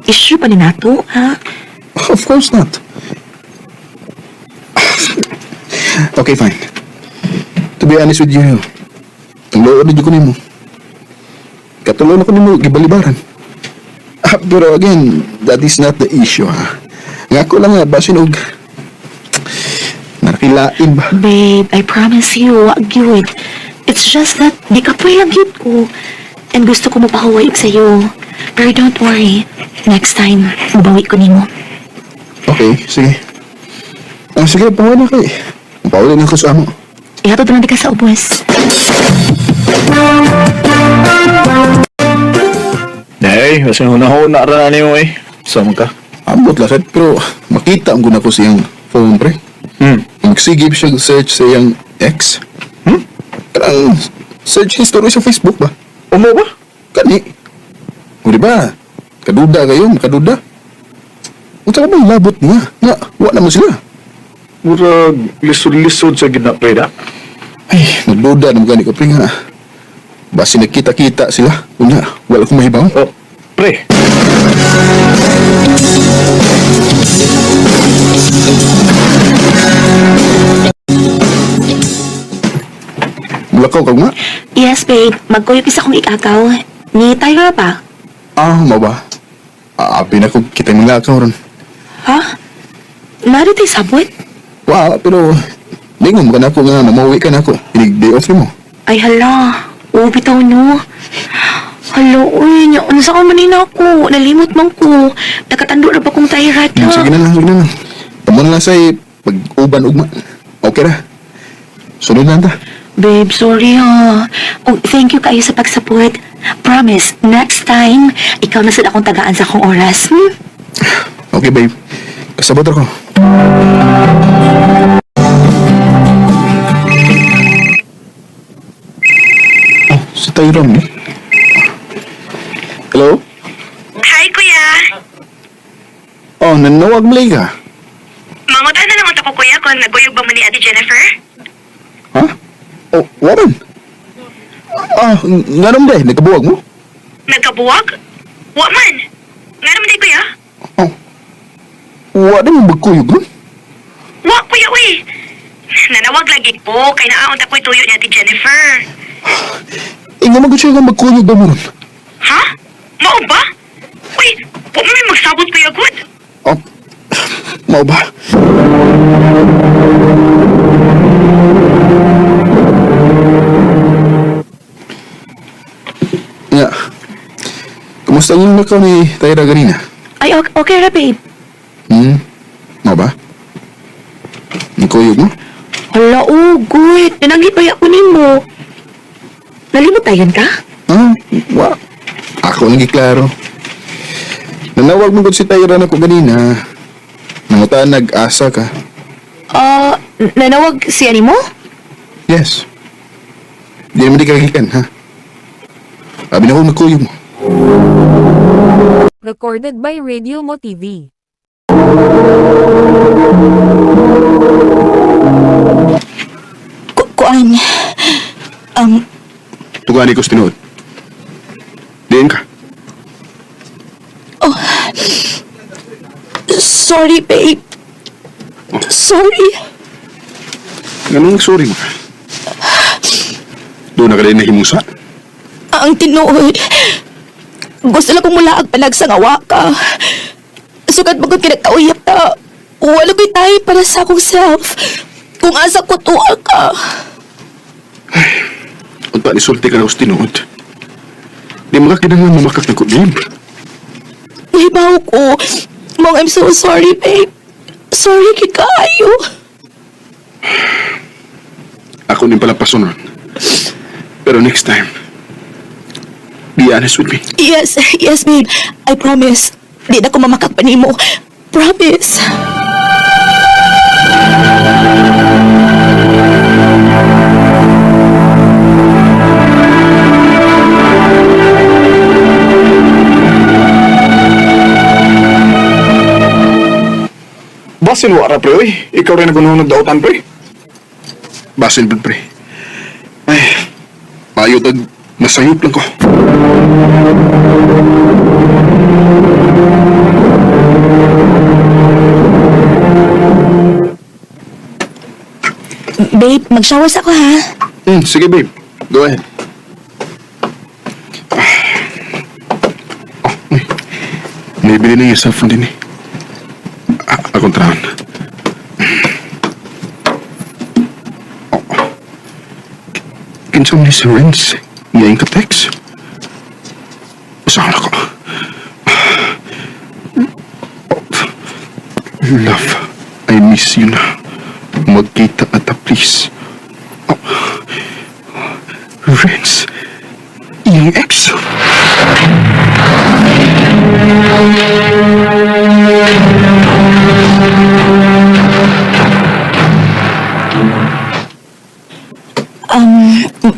Issue pa ni nato, ha? Of course not. Okay, fine. To be honest with you, ang loob na dyan ko nimo. Katulon ako nimo, gibalibaran. Ah, pero again, that is not the issue, ha? Nga ako lang nga, basin og narakilain ba? Babe, I promise you, wag yun. It's just that, di ka lang yun ko. And gusto ko mapahuway sa'yo. Pero don't worry. Next time, mabawi ko nimo. Okay, sige. Ah, sige, pahuwi na kay. Pahuwi na ako sa amo. Ihatod na lang di ka sa ubos. Nay, kasi hunahuna ra na nimo eh. Sama ka. Ambot lang, sad, pero makita ang guna ko siyang phone, pre. Magsige siya search sa iyang ex. Hmm? Kanang search history sa Facebook ba? Umo ba? Kani. O di ba? Kaduda kayo, makaduda. Unsa ka bang labot niya? Nga, wa naman sila. Murag lisod-lisod sa gina pre da. Ay, nagduda naman gani ko pre nga. Basi nagkita-kita sila. Unya, wala akong mahibaw. Oh, pre. Mulakaw ka nga? Yes, babe. Magkuyog isa kong ikakaw. Ni Tyra pa. Ah, mao ba? Aapi na ko kita yung lakaw ron. Ha? Narito sabot? Wa, pero lingon ka na ako nga, mamauwi ka na ako. Inig day off mo. Ay, hala. Oo, bitaw no. Hala, uy. Nya, ano sa kamanina ako? Nalimot man ko. Nakatando na ba kong Tyra ta? Sige na lang, sige na lang. Tamo na lang sa'yo, pag-uban ugma. Okay ra. Sunod na ta. Babe, sorry ha. Oh, thank you kayo sa pag-support. Promise, next time, ikaw na sad akong tagaan sa akong oras. Hmm? Okay, babe. Kasabot ako. Oh, si Tyron eh. Hello? Hi, kuya. Oh, nanawag malay ka. Mangutan na lang ako kuya kung naguyog ba mo ni Ate Jennifer? Ha? Oh, Warren. Ah, nga naman ba eh? Nagkabuwag mo? Nagkabuwag? Wa man. Nga naman day kuya. Oh. Wa na mo magkuyog nun? Wa kuya uy. Nanawag lagi ko kay naaon ta ko'y tuyo ni Ate Jennifer. Eh, nga magod siya nga magkuyog ba mo nun? Ha? Mao ba? Uy, wa man may magsabot kuya good. Oh, mao ba? Nga, kumusta yung lakaw ni Tyra ganina? Ay, okay, okay ra, babe. Mao ba? Nikuyog mo? Hala, ugoy. Tinanggit pa ako nimo. Nalimot tayon ka? Ah, wa. Ako lang giklaro. Nanawag mo gud si Tyra na ko ganina. Nangutaan nag-asa ka. Ah, nanawag siya nimo? Yes. Di naman di kagikan, ha? Sabi na ko nagkuyog mo. Recorded by Radio Mo TV. Kuan, Tugani ko sa tinuod. Diin ka. sorry babe. Sorry. Ganun sorry mo ka. Doon na ka rin nahimusa. Ang tinuod. Gusto lang kong mulaag panagsangawa ka. Sukat magod kinagkauyap ta. Wala ko'y tayo para sa akong self. Kung asa ko tuwa ka. Unta ni sulti ka na sa tinuod. Di mo ka kinahanglan mamakak na ko, babe. Nahibaw ko. Mong, I'm so sorry, babe. Sorry kay kaayo. Ako din pala pasunod. Pero next time, be honest with me. Yes, yes, babe. I promise. Di na ko mamakak pa nimo. Promise. Basin wara pre, oy. Ikaw rin nagununod dautan pre. Basin pud, pre. Ay, payo tag nasayop lang ko. Babe, mag-shower sa ako, ha? Sige, babe. Go ahead. Oh, may. Naibili na yung cellphone din eh. Ah, akong traon. Oh. Kinsa man ni si Renz? Ngayon ka text? Usahan ako. Oh. Love, I miss you na. Magkita ata, please. Renz, iyong ex.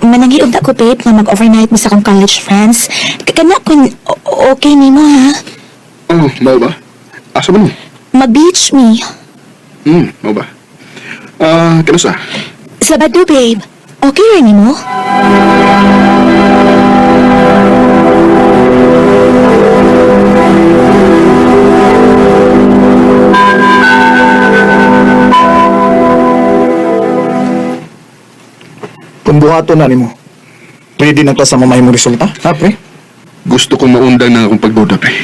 Manangiod ako, babe, nga mag-overnight mo sa akong college friends. Kana kung okay nimo, ha? Oh, mau ba? Asa ba mo? Mag-beach me. Mau ba? Ah, kanusa? Sabado, babe. Okay rin nimo? Kung buhaton na nimo, pwede na ta sa mamay mo resulta, ha pre? Gusto kong maundang na akong pagduda, pre.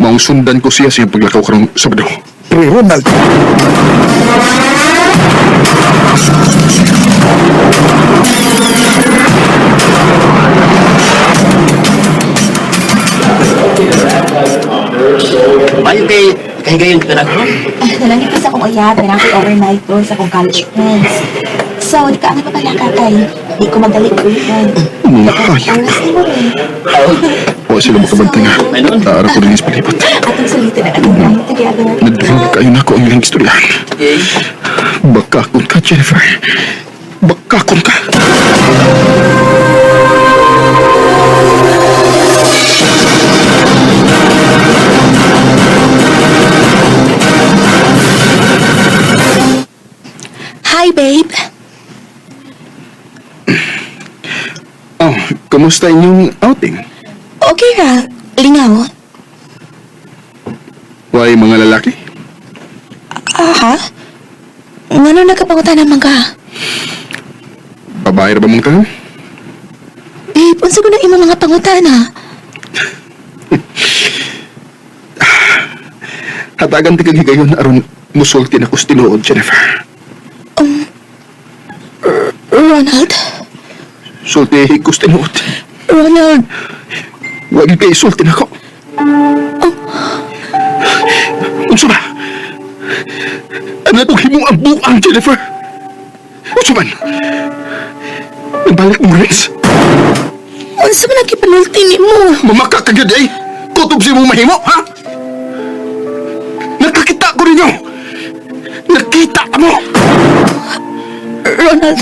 Maong sundan ko siya sa iyang paglakaw karong Sabado. Pre Ronald. Ayo kay kahigayon kita na ko. Nalangit pa sa akong uyab, na ako'y overnight doon sa akong college friends. So, di ka ang papalaka kay di ko magdali og weekend. Mga hayop. Oras nimo rin. Wa sila makabantay nga. Taara ko rin sa palibot. Atong sulitin ang atong night together. Nagduhag kayo na ako ang ilang istoryahan. Bakakon ka, Jennifer. Bakakon ka. Hi, babe. Oh, kumusta inyong outing? Okay ra. Lingaw. Why mga lalaki? Aha. Ngano nagkapangutan naman ka? Babae ra ba mong tanan? Babe, unsa ko na imong mga pangutana? Hatagan ti kag higayon aron musulti na kus tinuod, Jennifer. Ronald? Sulti kus tinuod. Ronald, Wag kay sulti nako. Unsa ba? Ano itong himong ang buang, Jennifer? Unsa man? Nagbalik mo, Rex? Unsa man ang kipanulti nimo? Mamaka ka gyud, eh! Kutob sa imong mahimo, ha? Nakakita ko ninyo! Nakita mo! Ronald,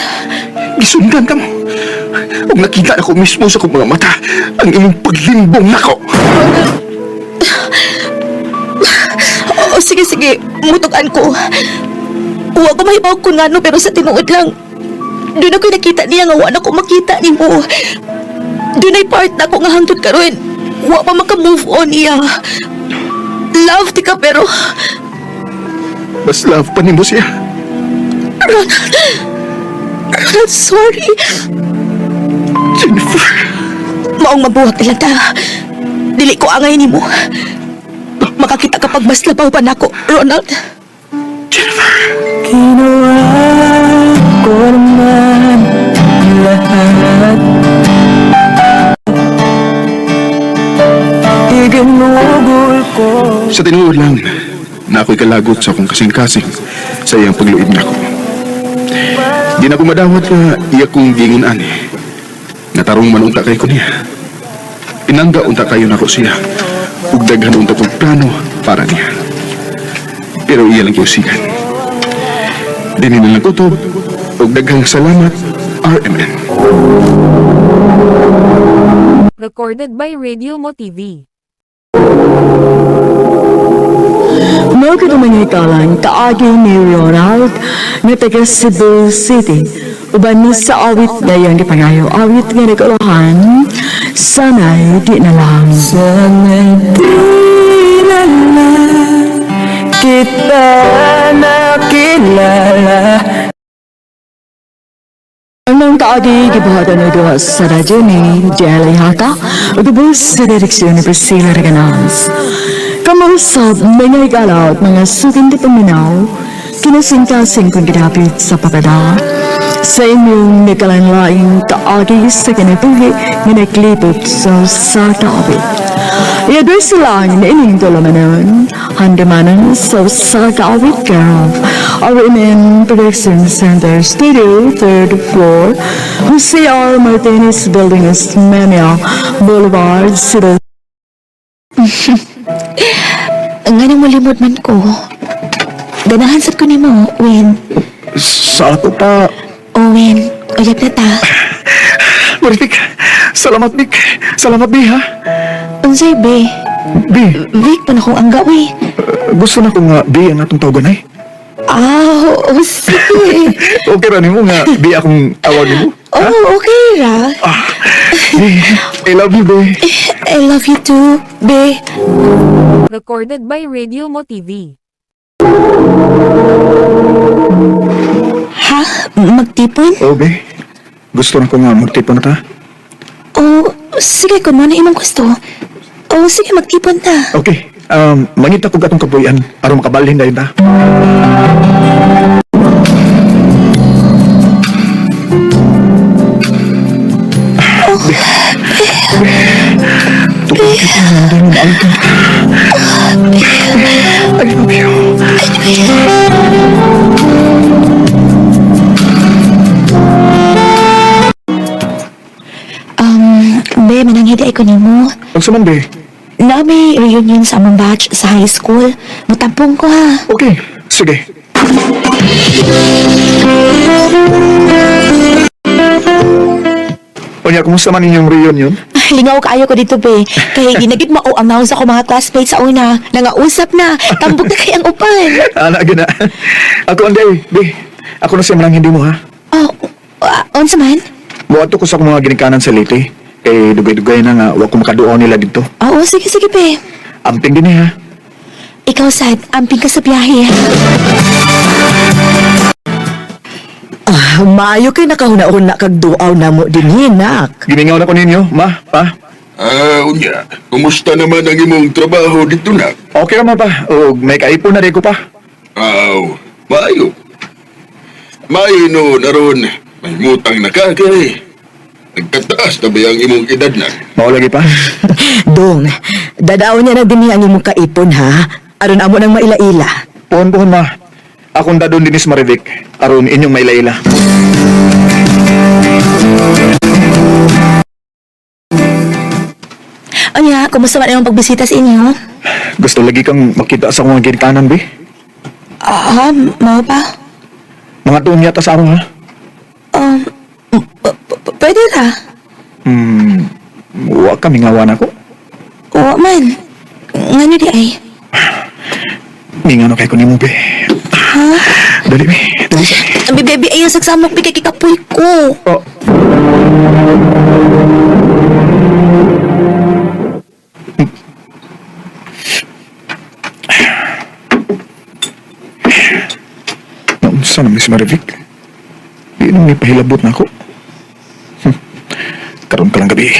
Gisundan ka mo. Ug nakita ako mismo sa akong mga mata ang imong paglimbong nako. oo, sige sige, mutukan ko. Wa ko mahibaw kung ngano pero sa tinuod lang. Doon ako'y nakita niya nga wa na ko makita nimo. Doon ay part na ako nga hangtod karon. Wa pa maka-move on niya. Love ti ka pero Mas love pa nimo siya. Ronald, Ronald, sorry. Jennifer. Maong mabuhat na lang ta. Dili ko angay nimo. Makakita kapag mas labaw pa nako, Ronald. Jennifer. Ginawa ko naman lahat. Iginugol ko. Sa tinuod lang, na ako'y kalagot sa akong kasing-kasing sa iyang pagluib nako. Di na ko madawat nga iya kong gingon ani. Natarong man unta kay ko niya. Pinangga unta kayo nako siya. Ug daghan unta kong plano para niya. Pero iya lang kiusigan. Dini na lang kutob ug daghang salamat RMN. Recorded by Radio Mo TV. Mao gud ang mga hikalang kaagi ni Ronald nga taga Cebu City. Uban ni sa awit nga iyang gipangayo. Awit nga nagulahan, sanay di na lang. Sana'y di na lang kita nakilala. Ang kaagi gibuhatan na duha sa radyo ni Jelly Haka ug ubos sa direksyon ni Priscilla Reganaz. Kamusab mga higala at mga suking di paminaw, kinasingkasing kong ginapit sa papada. Sa inyong nagkalanlaing kaagi sa kinabuhi nga naglibot sa usa ka awit. I-address lang na ining dulamanon, handamanan sa usa ka awit care of RMN Production Center Studio, third floor, Jose R. Martinez Building, Osmeña Boulevard, Cebu. Nga nang malimod man ko. Ganahan sad ko nimo, Owen. Sa ato pa, Owen, uyab na ta. Marivic, salamat Vic. Salamat Bi ha. Unsay be? Bi, Vic pa na akong angga, we. gusto na ko nga Bi ang atong tawagan ay. Ah, oo, sige. Okay ra nimo nga Bi akong tawag nimo. Oh, okay ra. Bi, I love you Bi. I love you too, be. Recorded by Radio Mo TV. Ha? Magtipon? Oh Bi, gusto na ko nga magtipon na ta. Oh, sige, kung ano imong gusto. Oh, sige, magtipon ta. Okay. Mangita ko atong kabuyan aron makabalhin dayon ta. I love you. Be, mananghidi ay ko nimo. Unsa man be? Na may reunion sa among batch sa high school. Mutampong ko ha. Okay, sige. Unya, kumusta man inyong reunion? Lingaw kaayo ko dito, be. Kay ginagid mao-announce ako mga classmates sa una. Nangausap na. Tambog na kay ang upan. Ana, gina. Ako, anday, be. Ako na siya manang hindi mo, ha? Oh, unsa man? Buhato ko sa akong mga ginikanan sa Leyte. Kay dugay-dugay na nga, wa ko makaduaw nila dito. Oo, sige, sige, be. Amping din eh, ha? Ikaw, sad, amping ka sa biyahe. Ah, maayo kay nakahuna-huna kag duaw na mo dinhi, nak. Gimingaw na ko ninyo, ma, pa. Ah, unya, kumusta naman ang imong trabaho dito na? Okay ra man pa. O, may kaipon na rin ko pa. Aw, maayo. Maayo no, naron, may mutang na ka kay. Nagkataas na ba ang imong edad na? Mao lagi pa. Dong, dadaon niya na dinhi ang imong kaipon ha. Aron amo nang maila-ila. Puhon-puhon ma. Akong dadon dinis Marivic. Aron inyong mailaila. Anya, kumusta man imong pagbisita sa inyo? Gusto lagi kang makita sa akong ginikanan, bi. Ah, mao pa? Mga tuon yata sa amo, ha? Um, pwede ra. Wa kami ngawan ako. Oo man. Ngano di ay? Mingano kay ko nimo, bi. Ha? Dali, bi. Dali sa. Ang bibi ay ang sagsamok bi kay kikapoy ko. Oh. Naunsa na, Miss Marivic? Di nang may pahilabot na ako. Karon ka lang gabi.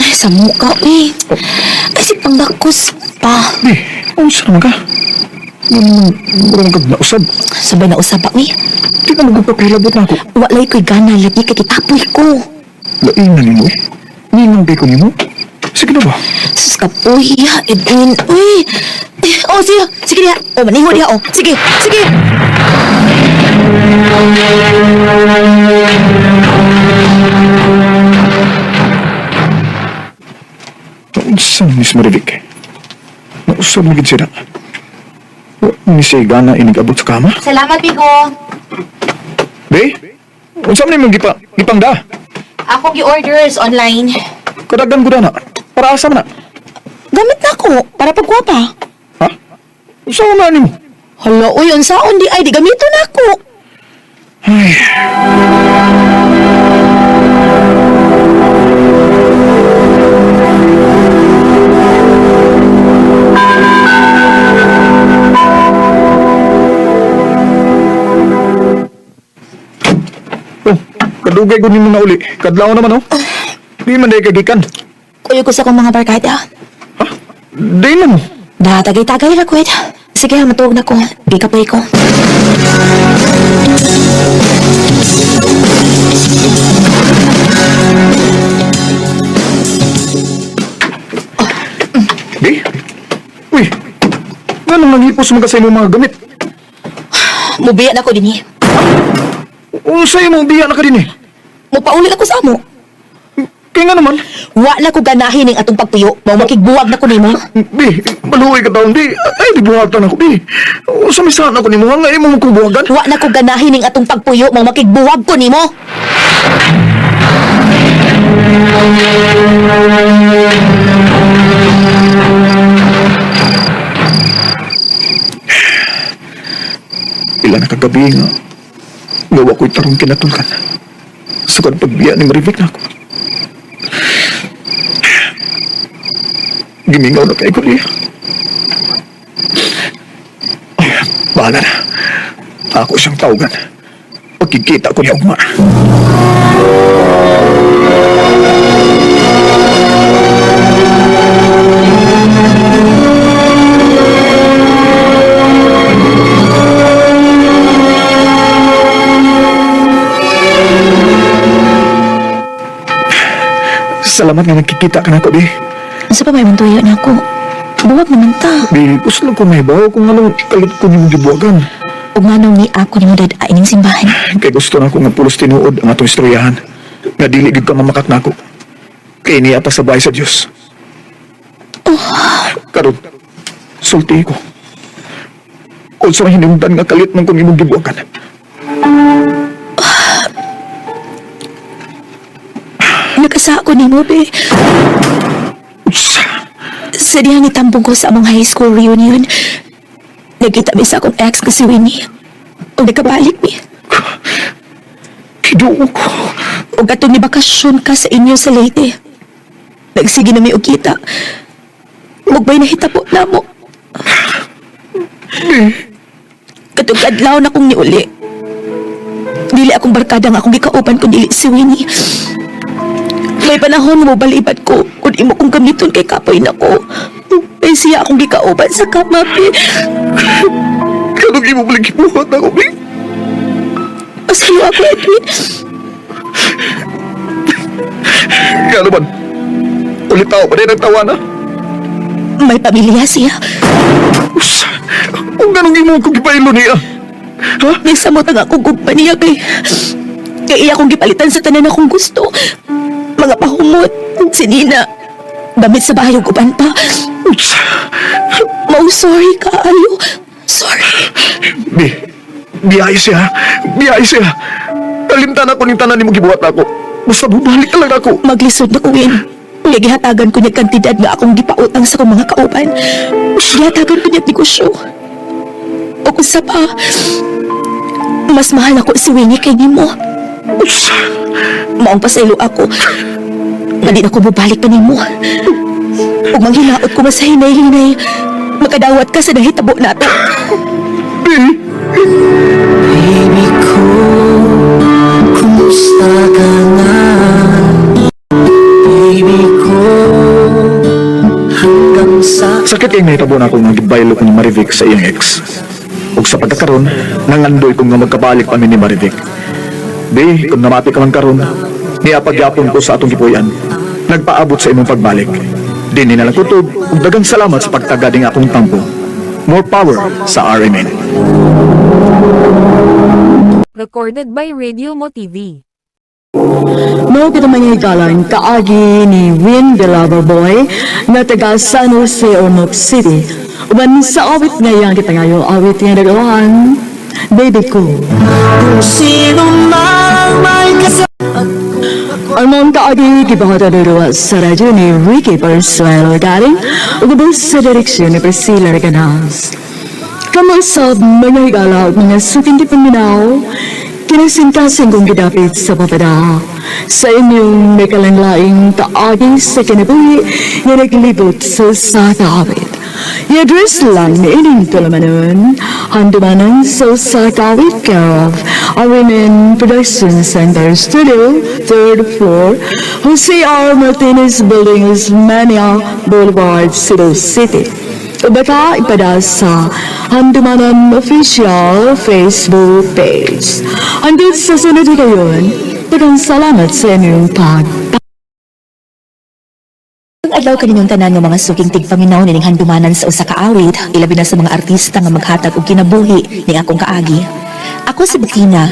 Ay, sa muka, uy. Ay, si panggakos pa. Di, unsa naman ka? Mura man kag nausab. Sabay na usap, uy. Di na magpapahilabot na ako. Walay ko'y gana lagi kay kikapoy ko. Lain na nimo eh. Ninang kay ko nimo. Sige na ba? Sus kapoy, ya, Edwin. Uy. Eh, oh, sige. Sige diha. Oh, maniho diha, oh. Sige, sige. Naunsa na Miss Marivic? Nausab na gid siya na. Wa ni siya gana inigabot sa kama. Salamat, Bigo. Be, unsa man imong gipa gipangda? Ako gi-orders online. Kadagan ko na. Para asa man na? Gamit na ako para pagkwapa. Ha? Unsa man nimo? Hala, uy, unsaon di ay di gamito na ako. Ay. Oh, kadugay ko nimo na uli. Kadlaw naman oh. Di man day kagikan. Kuyo ko sa akong mga barkada. Ha? Di na mo. Da, tagay-tagay ra kwet. Sige, matuog na ko. Di ka ko. Di? Uy. Nganong nanghipos man ka sa imong mga gamit? Mubiya na ko dinhi. Unsay imong biya na ka din eh? Mupaulit ako sa amo. Kaya nga naman. Wa na ko ganahin ning atong pagpuyo. Mao makigbuwag na ko nimo. Bi, maluoy ka taon, di. Ay, di buhatan ako, bi. Sa misahan ako nimo, nga imo mong buhagan. Wa na ko ganahin ning atong pagpuyo. Mao makigbuwag ko nimo. Ila na kagabi nga. Gawa ko'y tarong kinatulkan. Sukad pagbiya ni Marivic na ako. Gimingaw na kay ko niya. Ay, bahala na. Ako siyang tawagan. Pagkikita ko niya ugma. Salamat nga nagkikita ka na ko, di. Unsa pa may tuyo na ako? Buwag naman ta. Di, gusto lang ko may bawo kung anong kalit ko niyong gibuwagan. Ug nganong ni ako nimo dad ining simbahan. Kay gusto na ko nga pulos tinuod ang atong istoryahan. Nga dili gyud ka mamakak nako. Kay niya pa sa bahay sa Dios. Karon sulti ko. Unsa may hinungdan nga kalit man kung imong gibuwagan. Nagkasa ko nimo be. Unsa? Sa diha ni tambong ko sa among high school reunion. Nagkita mi sa akong ex ko si Winnie. Ug nagkabalik mi. Kiduo ko. Ug atong ni bakasyon ka sa inyo sa Leyte. Nagsige na mi og kita. Mugbay nahitabo namo. Katong adlaw na kong niuli. Dili akong barkada nga akong gikauban kun dili si Winnie. May panahon mo balibad ko kung imo kong gamiton kay kapoy nako. May siya akong gikauban sa kamapi. Anong imo maling gibuhat ako, Bi? Pasaylo ako, Edwin. Nga naman, ulit tao pa din ang tawa na. May pamilya siya. Usa, kung ganong imo kong gipailo niya. Ha? Nagsamot ang akong gugma niya kay iya akong gipalitan sa tanan akong gusto. Mga pahumot, si Nina. Damit sa bahay ug uban pa. Usa. Mau sorry kaayo. Sorry. Bi, biyay siya. Biyay siya. Kalimtan ako ning tanan nimo gibuhat nako. Basta bumalik ka lang ako. Maglisod na ko, Win. Nga gihatagan ko niya kantidad nga akong gipautang sa akong mga kauban. Gihatagan ko niya negosyo. O kung sa pa, mas mahal ako si Winnie kay nimo. Usa. Maong pasaylo ako. Nga di na ko mobalik pa nimo. Ug manghinaot ko mas hinay-hinay. Makadawat ka sa nahitabo nato. Bi. Baby ko, kumusta ka na? Baby ko, hanggang sa Sakit kay nahitabo na akong gibaylo ko ni Marivic sa iyang ex. Ug sa pagkakaron, nangandoy ko nga magkabalik pa mi ni Marivic. Bi, kung namati ka man karon, niya pagyapon ko sa atong gipuy-an. Nagpaabot sa imong pagbalik. Dinhi na lang kutob ug daghang salamat sa pagtaga ning akong tampo. More power sa RMN. Recorded by Radio Mo TV. Mao kita mga higalan kaagi ni Win the Lover Boy nga taga San Jose, Ormoc City. Uban sa awit nga iyang kita ngayo, awit nga nagawahan, Baby Ko. kung sino mang may kasama. Ang mga kaagi gibahata dito sa radyo ni Ricky Persuelo Galing ug ubos sa direksyon ni Priscilla Reganas. Kamusab mga higala ug mga suking paminaw, kinasingkasing kong gidapit sa papada sa inyong may kalanglaing kaagi sa kinabuhi nga naglibot sa sakawit. I-address lang ni ining tulamanon, handumanan sa Sakawit care of RMN Production Center Studio, 3rd floor, Jose R. Martinez Building, Osmania Boulevard, Cebu City. O baka ipada sa Handumanan Official Facebook page. Hanggang sa sunod kayon, daghang salamat sa inyong pag Ang adlaw kaninyong tanan nga mga suking tigpaminaw nining handumanan sa usa ka awit, ilabi na sa mga artista nga maghatag og kinabuhi ning akong kaagi. Ako si Bettina.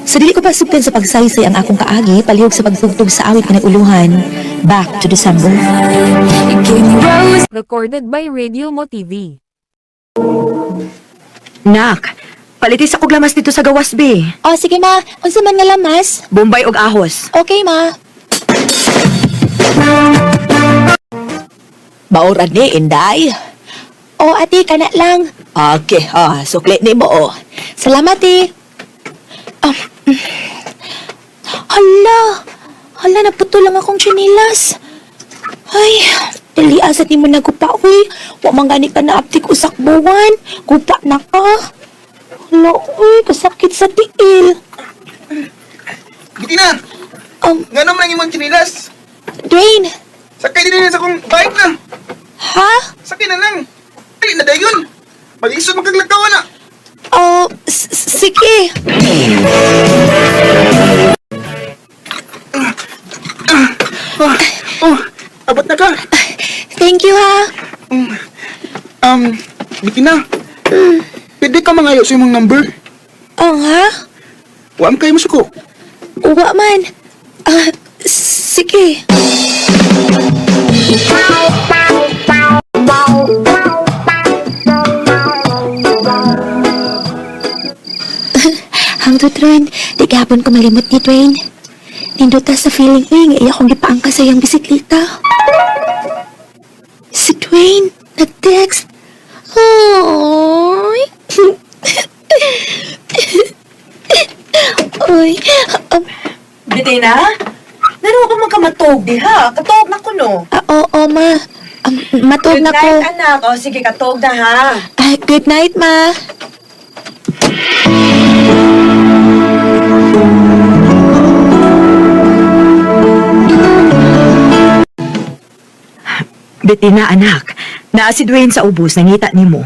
Sa dili ko pasugtan sa pagsaysay ang akong kaagi, palihog sa pagtugtog sa awit nga nag-uluhan. Back to December. Recorded by Radio Mo TV. Nak, palitis ako lamas dito sa gawas, be. O sige ma, unsa man nga lamas? Bombay og ahos. Okay ma. Maura ni, Inday. O ate, kana lang. Okay, ah, sukli ni mo, oh. Salamat eh. Ah, Hala! Hala, naputol lang akong tsinelas. Ay, dali asa ni mo nagupa, uy. Wa man gani ka na aptik usak buwan. Gupa na ka. Hala, uy, kasakit sa tiil. Gitina! Nga naman ang imong chinilas? Dwayne, Sakay din sa akong bike na. ha? Sakay na lang. Dali na dayon. Mag-isod magkaglakaw na. Oh, sige. Oh, abot na ka. Thank you, ha. Bitina. Pwede ka mangayo sa imong number. Oh, ha? Wa man kayo masuko. Uwa man. Ah, sige. Hangtod ron, di gapon ko malimot ni Dwayne. Nindot ta sa feeling eh, nga iya kong gipaangka sa iyang bisikleta. Si Dwayne, nag-text. Oy. Oy, Bettina? Naro ko man ka matog diha. Katog na ko no. ah, oo, ma. Matog Good na ko. night, anak. O sige, katog na ha. Ah, good night, ma. Bettina, anak. Naa si Dwayne sa ubos, nangita nimo.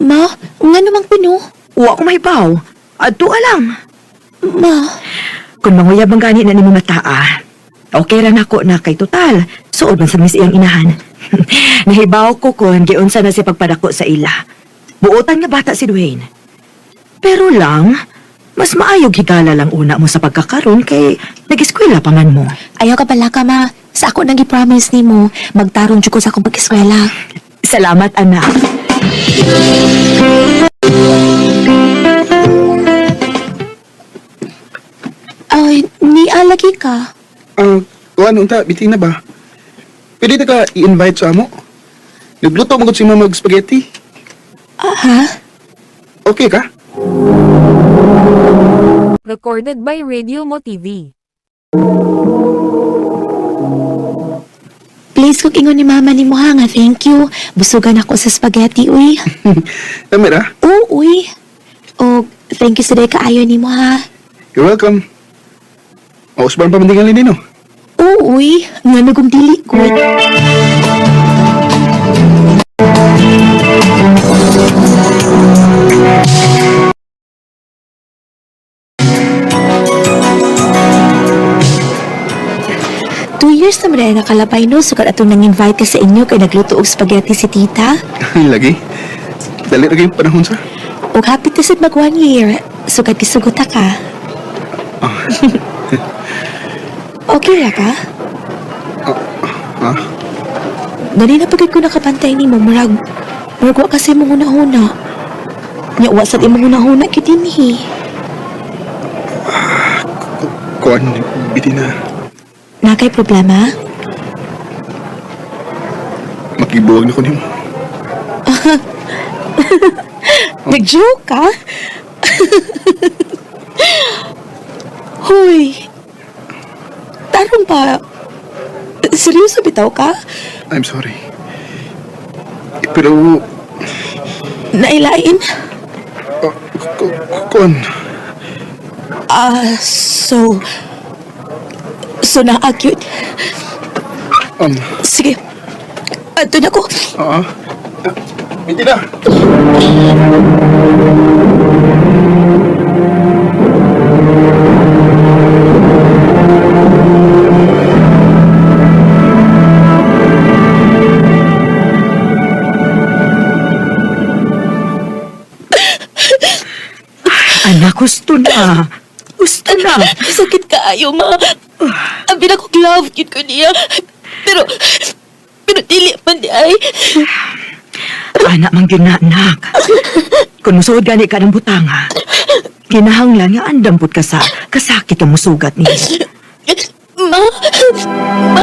Ma, nga naman kuno. Wa ko mahibaw. Adto ka lang. Ma, Kung manguyab ang gani na nimo mataa, okay ra nako na kay total. Suod man sa mis iyang inahan. Nahibaw ko kon giunsa na siya pagpadako sa ila. Buotan nga bata si Dwayne. Pero lang, mas maayog higala lang una mo sa pagkakaroon kay nag-eskwela pa man mo. ayaw ka pala ka, ma. Sa ako nang gi-promise nimo, magtarong jud ko sa akong pag-eskwela. Salamat, anak. Ay, nialagi ka. Ah, kuan unta, bitin na ba? Pwede ta ka i-invite sa amo? Nagluto mo si mama og spaghetti. Ah, ha? Okay ka? Recorded by Radio Mo TV. Please kung ingon ni mama ni mo ha nga thank you. Busugan ako sa spaghetti, uy. Tama ra? Oo, uy. O, thank you sa day kaayo ni mo ha. You're welcome. Mausban pa man tingali nino. Oo, uy. Nga nagong dili ko. 2 years na rin nakalabay no, sukat atong nang-invite ka sa inyo kay nagluto og spaghetti si tita. Lagi. Dali ra kayong panahon sa. Og happy to sad mag 1 year, sukat gisugot ka. Okay ra ka? Ha? Dali na pagod ko nakapantay ni mo, murag, murag wa kasi mong huna-huna. Nya wa sad imong huna-huna gyud dinhi. Kuan, bitin na. Na kay problema? Makibuwag na ko nimo. Nag-joke ka? Hoy. Tarong pa. Seryoso bitaw ka? I'm sorry. Pero, Nailain? kuan, Ah, so... So na-acute. Sige. Ato na ko. Oo. Bitin na. Anak, gusto na. Gusto na. Sakit kaayo, ma. Ang pinakong love yun ko niya. Pero, pero dili man di ay. Anak man gyud na, anak. Kung musuod gani ka ng butanga, kinahanglan nga andampot ka sa kasakit ang musugat niya. Ma, ma.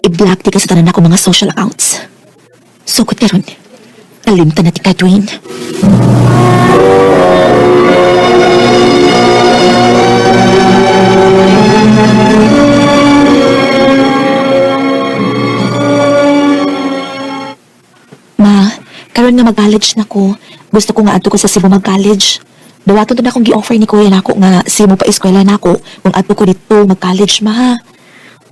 I-block di ka sa tanan ako mga social accounts. Sukot karon. Kalimtan na ti ka, Dwayne. Ma, karon nga mag-college na ko. Gusto ko nga adto ko sa Cebu mag-college. Dawaton to na akong gi-offer ni kuya nako nga Cebu pa eskwela nako kung adto ko dito mag-college ma.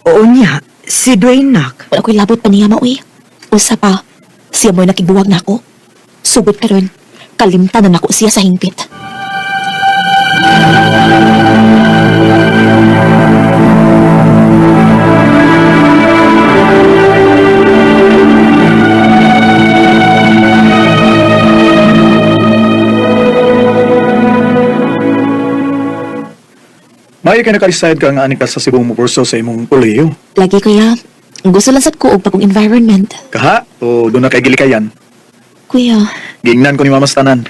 Oo niya, si Dwayne nak. Wala ko'y labot pa niya ma uy. Usa pa, siya mo'y nakigbuwag nako. Sugod karon, kalimtan na nako siya sa hingpit. Maayo kay naka-decide ka nga ani ka sa Cebu mo kurso sa imong kolehiyo. Lagi kuya, gusto lang sad ko og bagong environment. Kaha, o doon na kay gilikayan. Kuya, Giingnan ko ni Mama sa tanan.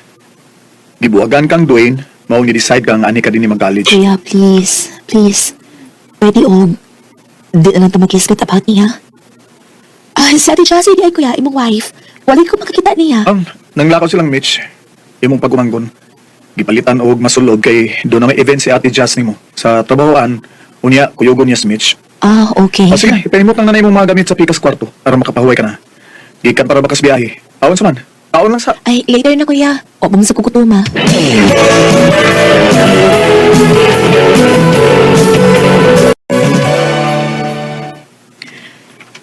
Gibuwagan kang Dwayne, mao ni decide ka nga ani ka din ni mag-college. kuya, please, please. Pwede og di na lang ta mag-isgot about niya. Ah, si Ate Jassy, di ay kuya, imong wife. Wala ko makakita niya. Nanglakaw silang Mitch, imong pagumanggon. Gipalitan og masulog kay doon na may event si Ate Jazz nimo sa trabahoan. Unya, kuyugon niya si Mitch. Ah, okay. O sige, ipahinimot lang na na imong mga gamit sa pikas kwarto para makapahuway ka na. Gikan para bakas biyahe. Awan sa man. Kaon lang sa. Ay, later na, kuya. O, bang sa kukutuma.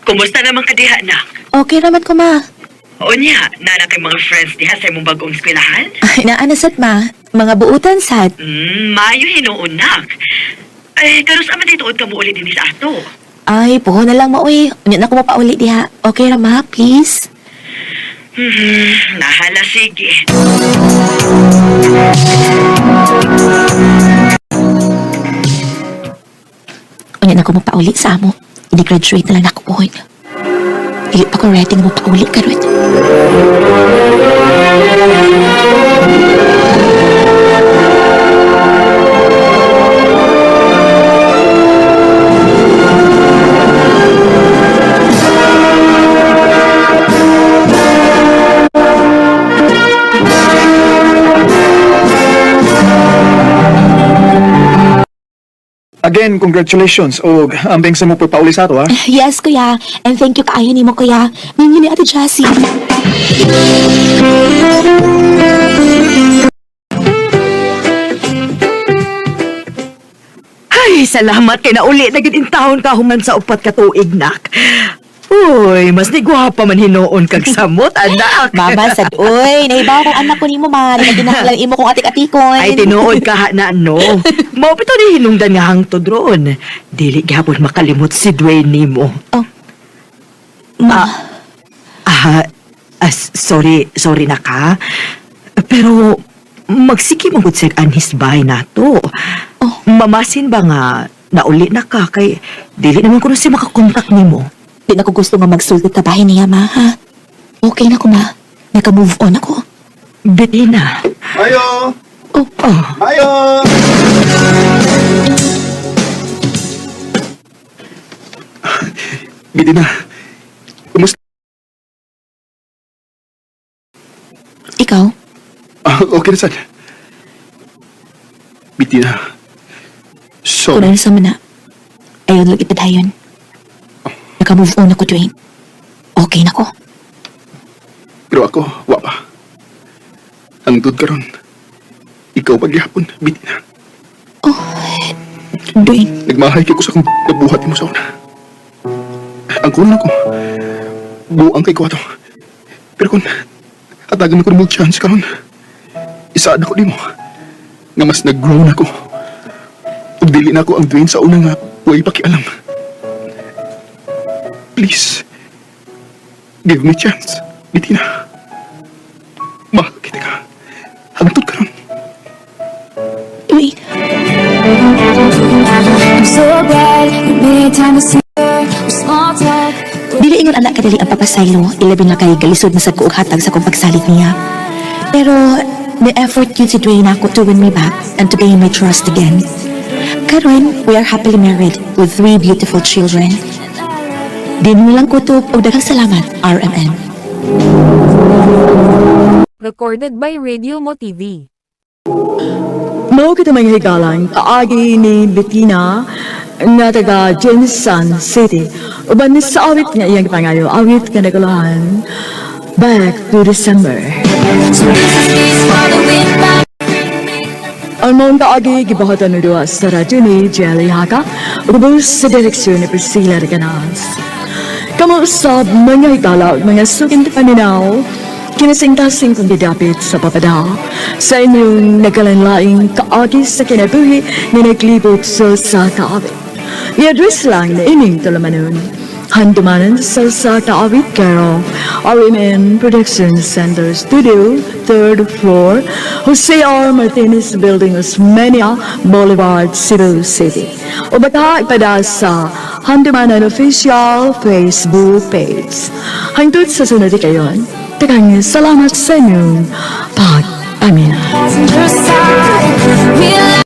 Kumusta naman ka diha, nak? Okay naman ko, ma. Unya, nana kay mga friends diha sa imong bagong eskwelahan? Ay, naanasat, ma. Mga buutan, sad. Maayo hinuon, nak. Eh, karos aman dito ka mo ulit dinhi sa ato. Ay, puho na lang, ma, uy. Unya na ko mapauli diha. Okay ra, ma, please. Nahala, sige. Unya na ko mapauli sa amo. Ini-graduate na lang ako pohon. Dili pa ko ready nga mapauli karon. Again, congratulations og ambing sa mo pagpauli sa ato ha. Yes, kuya. And thank you kaayo nimo, kuya. Ninyo ni Ate Jessie. Ay, salamat kay nauli na gid in taon ka human sa 4 ka tuig, nak. Uy, mas ni gwapa man hinuon kag samot, anak. Mama, sad, uy. Nahibaw kong anak ko nimo, ma. Nagkinahanglan imo kong atik-atikon. Ay, tinuod ka ha na, no. Mao pito ni hinungdan nga hangtod roon. Dili gihapon makalimot si Dwayne nimo. Oh. Ma. Sorry, sorry na ka. Pero magsiki mo gud sa anhis bahay nato. Oh. Mamasin ba nga nauli na ka kay dili naman kuno si makakontak nimo. Di na ko gusto nga magsulti ka bahay niya, ma, ha? Okay na ko, ma. Naka-move on ako. Bettina. Ayo! Oh, Oh, Ayo! Bidina, kumusta? Ikaw? Ah, okay na sad. Bitina, sorry. Kunan sa mana. Ayaw lang ipadayon. Naka-move on ako, Dwayne. Okay na ko. Pero ako, wa pa. Hangtod karon, ikaw pagyapon, Bitina. Oh, Dwayne. Nagmahay kay ko sa akong nabuhat mo sa una. Ang kulang ko, buang kay ko ato. Pero kung hatagan ko ng chance karon, isaad ako nimo nga mas nag-grow na ko. Ug dili na ako ang Dwayne sa una nga way pakialam. Please, give me chance, Bettina. Mahal kita ka. Hangtod karon. Dwayne. I'm so glad you made time to see her. Small talk. Dili ingon anak kadali ang papasaylo, ilabi na kay galisod na sad ko og hatag sa akong pagsalig niya. Pero the effort yun si Dwayne ako to win me back and to gain my trust again. Karon, we are happily married with three beautiful children. Di mo lang kutob og daghang salamat, RMN. Recorded by Radio Mo TV. Mao kita mga higalang kaagi ni Bettina nga taga Jensan City. Uban ni sa awit nga iyang pangayo, awit nga nagulahan, Back to December. So this is me swallowing my Ang maong kaagi gibuhatan ng duwa sa radyo ni Jelly Haka, ubos sa direksyon ni Priscilla Reganas. Kamo usab mga higala ug mga suking paminaw, kinasingkasing kong gidapit sa papada sa inyong nagalanlaing kaagi sa kinabuhi nga naglibot sa kaawit. I-address lang na ining tulamanon. Handumanan sa Kaawit Carol, RMN Production Center Studio, third floor, Jose R. Martinez Building, Osmeña Boulevard, Cebu City. O baka ipada sa Handumanan Official Facebook page. Hangtod sa sunod kayon, tagang salamat sa inyong pag-amina. passenger side. We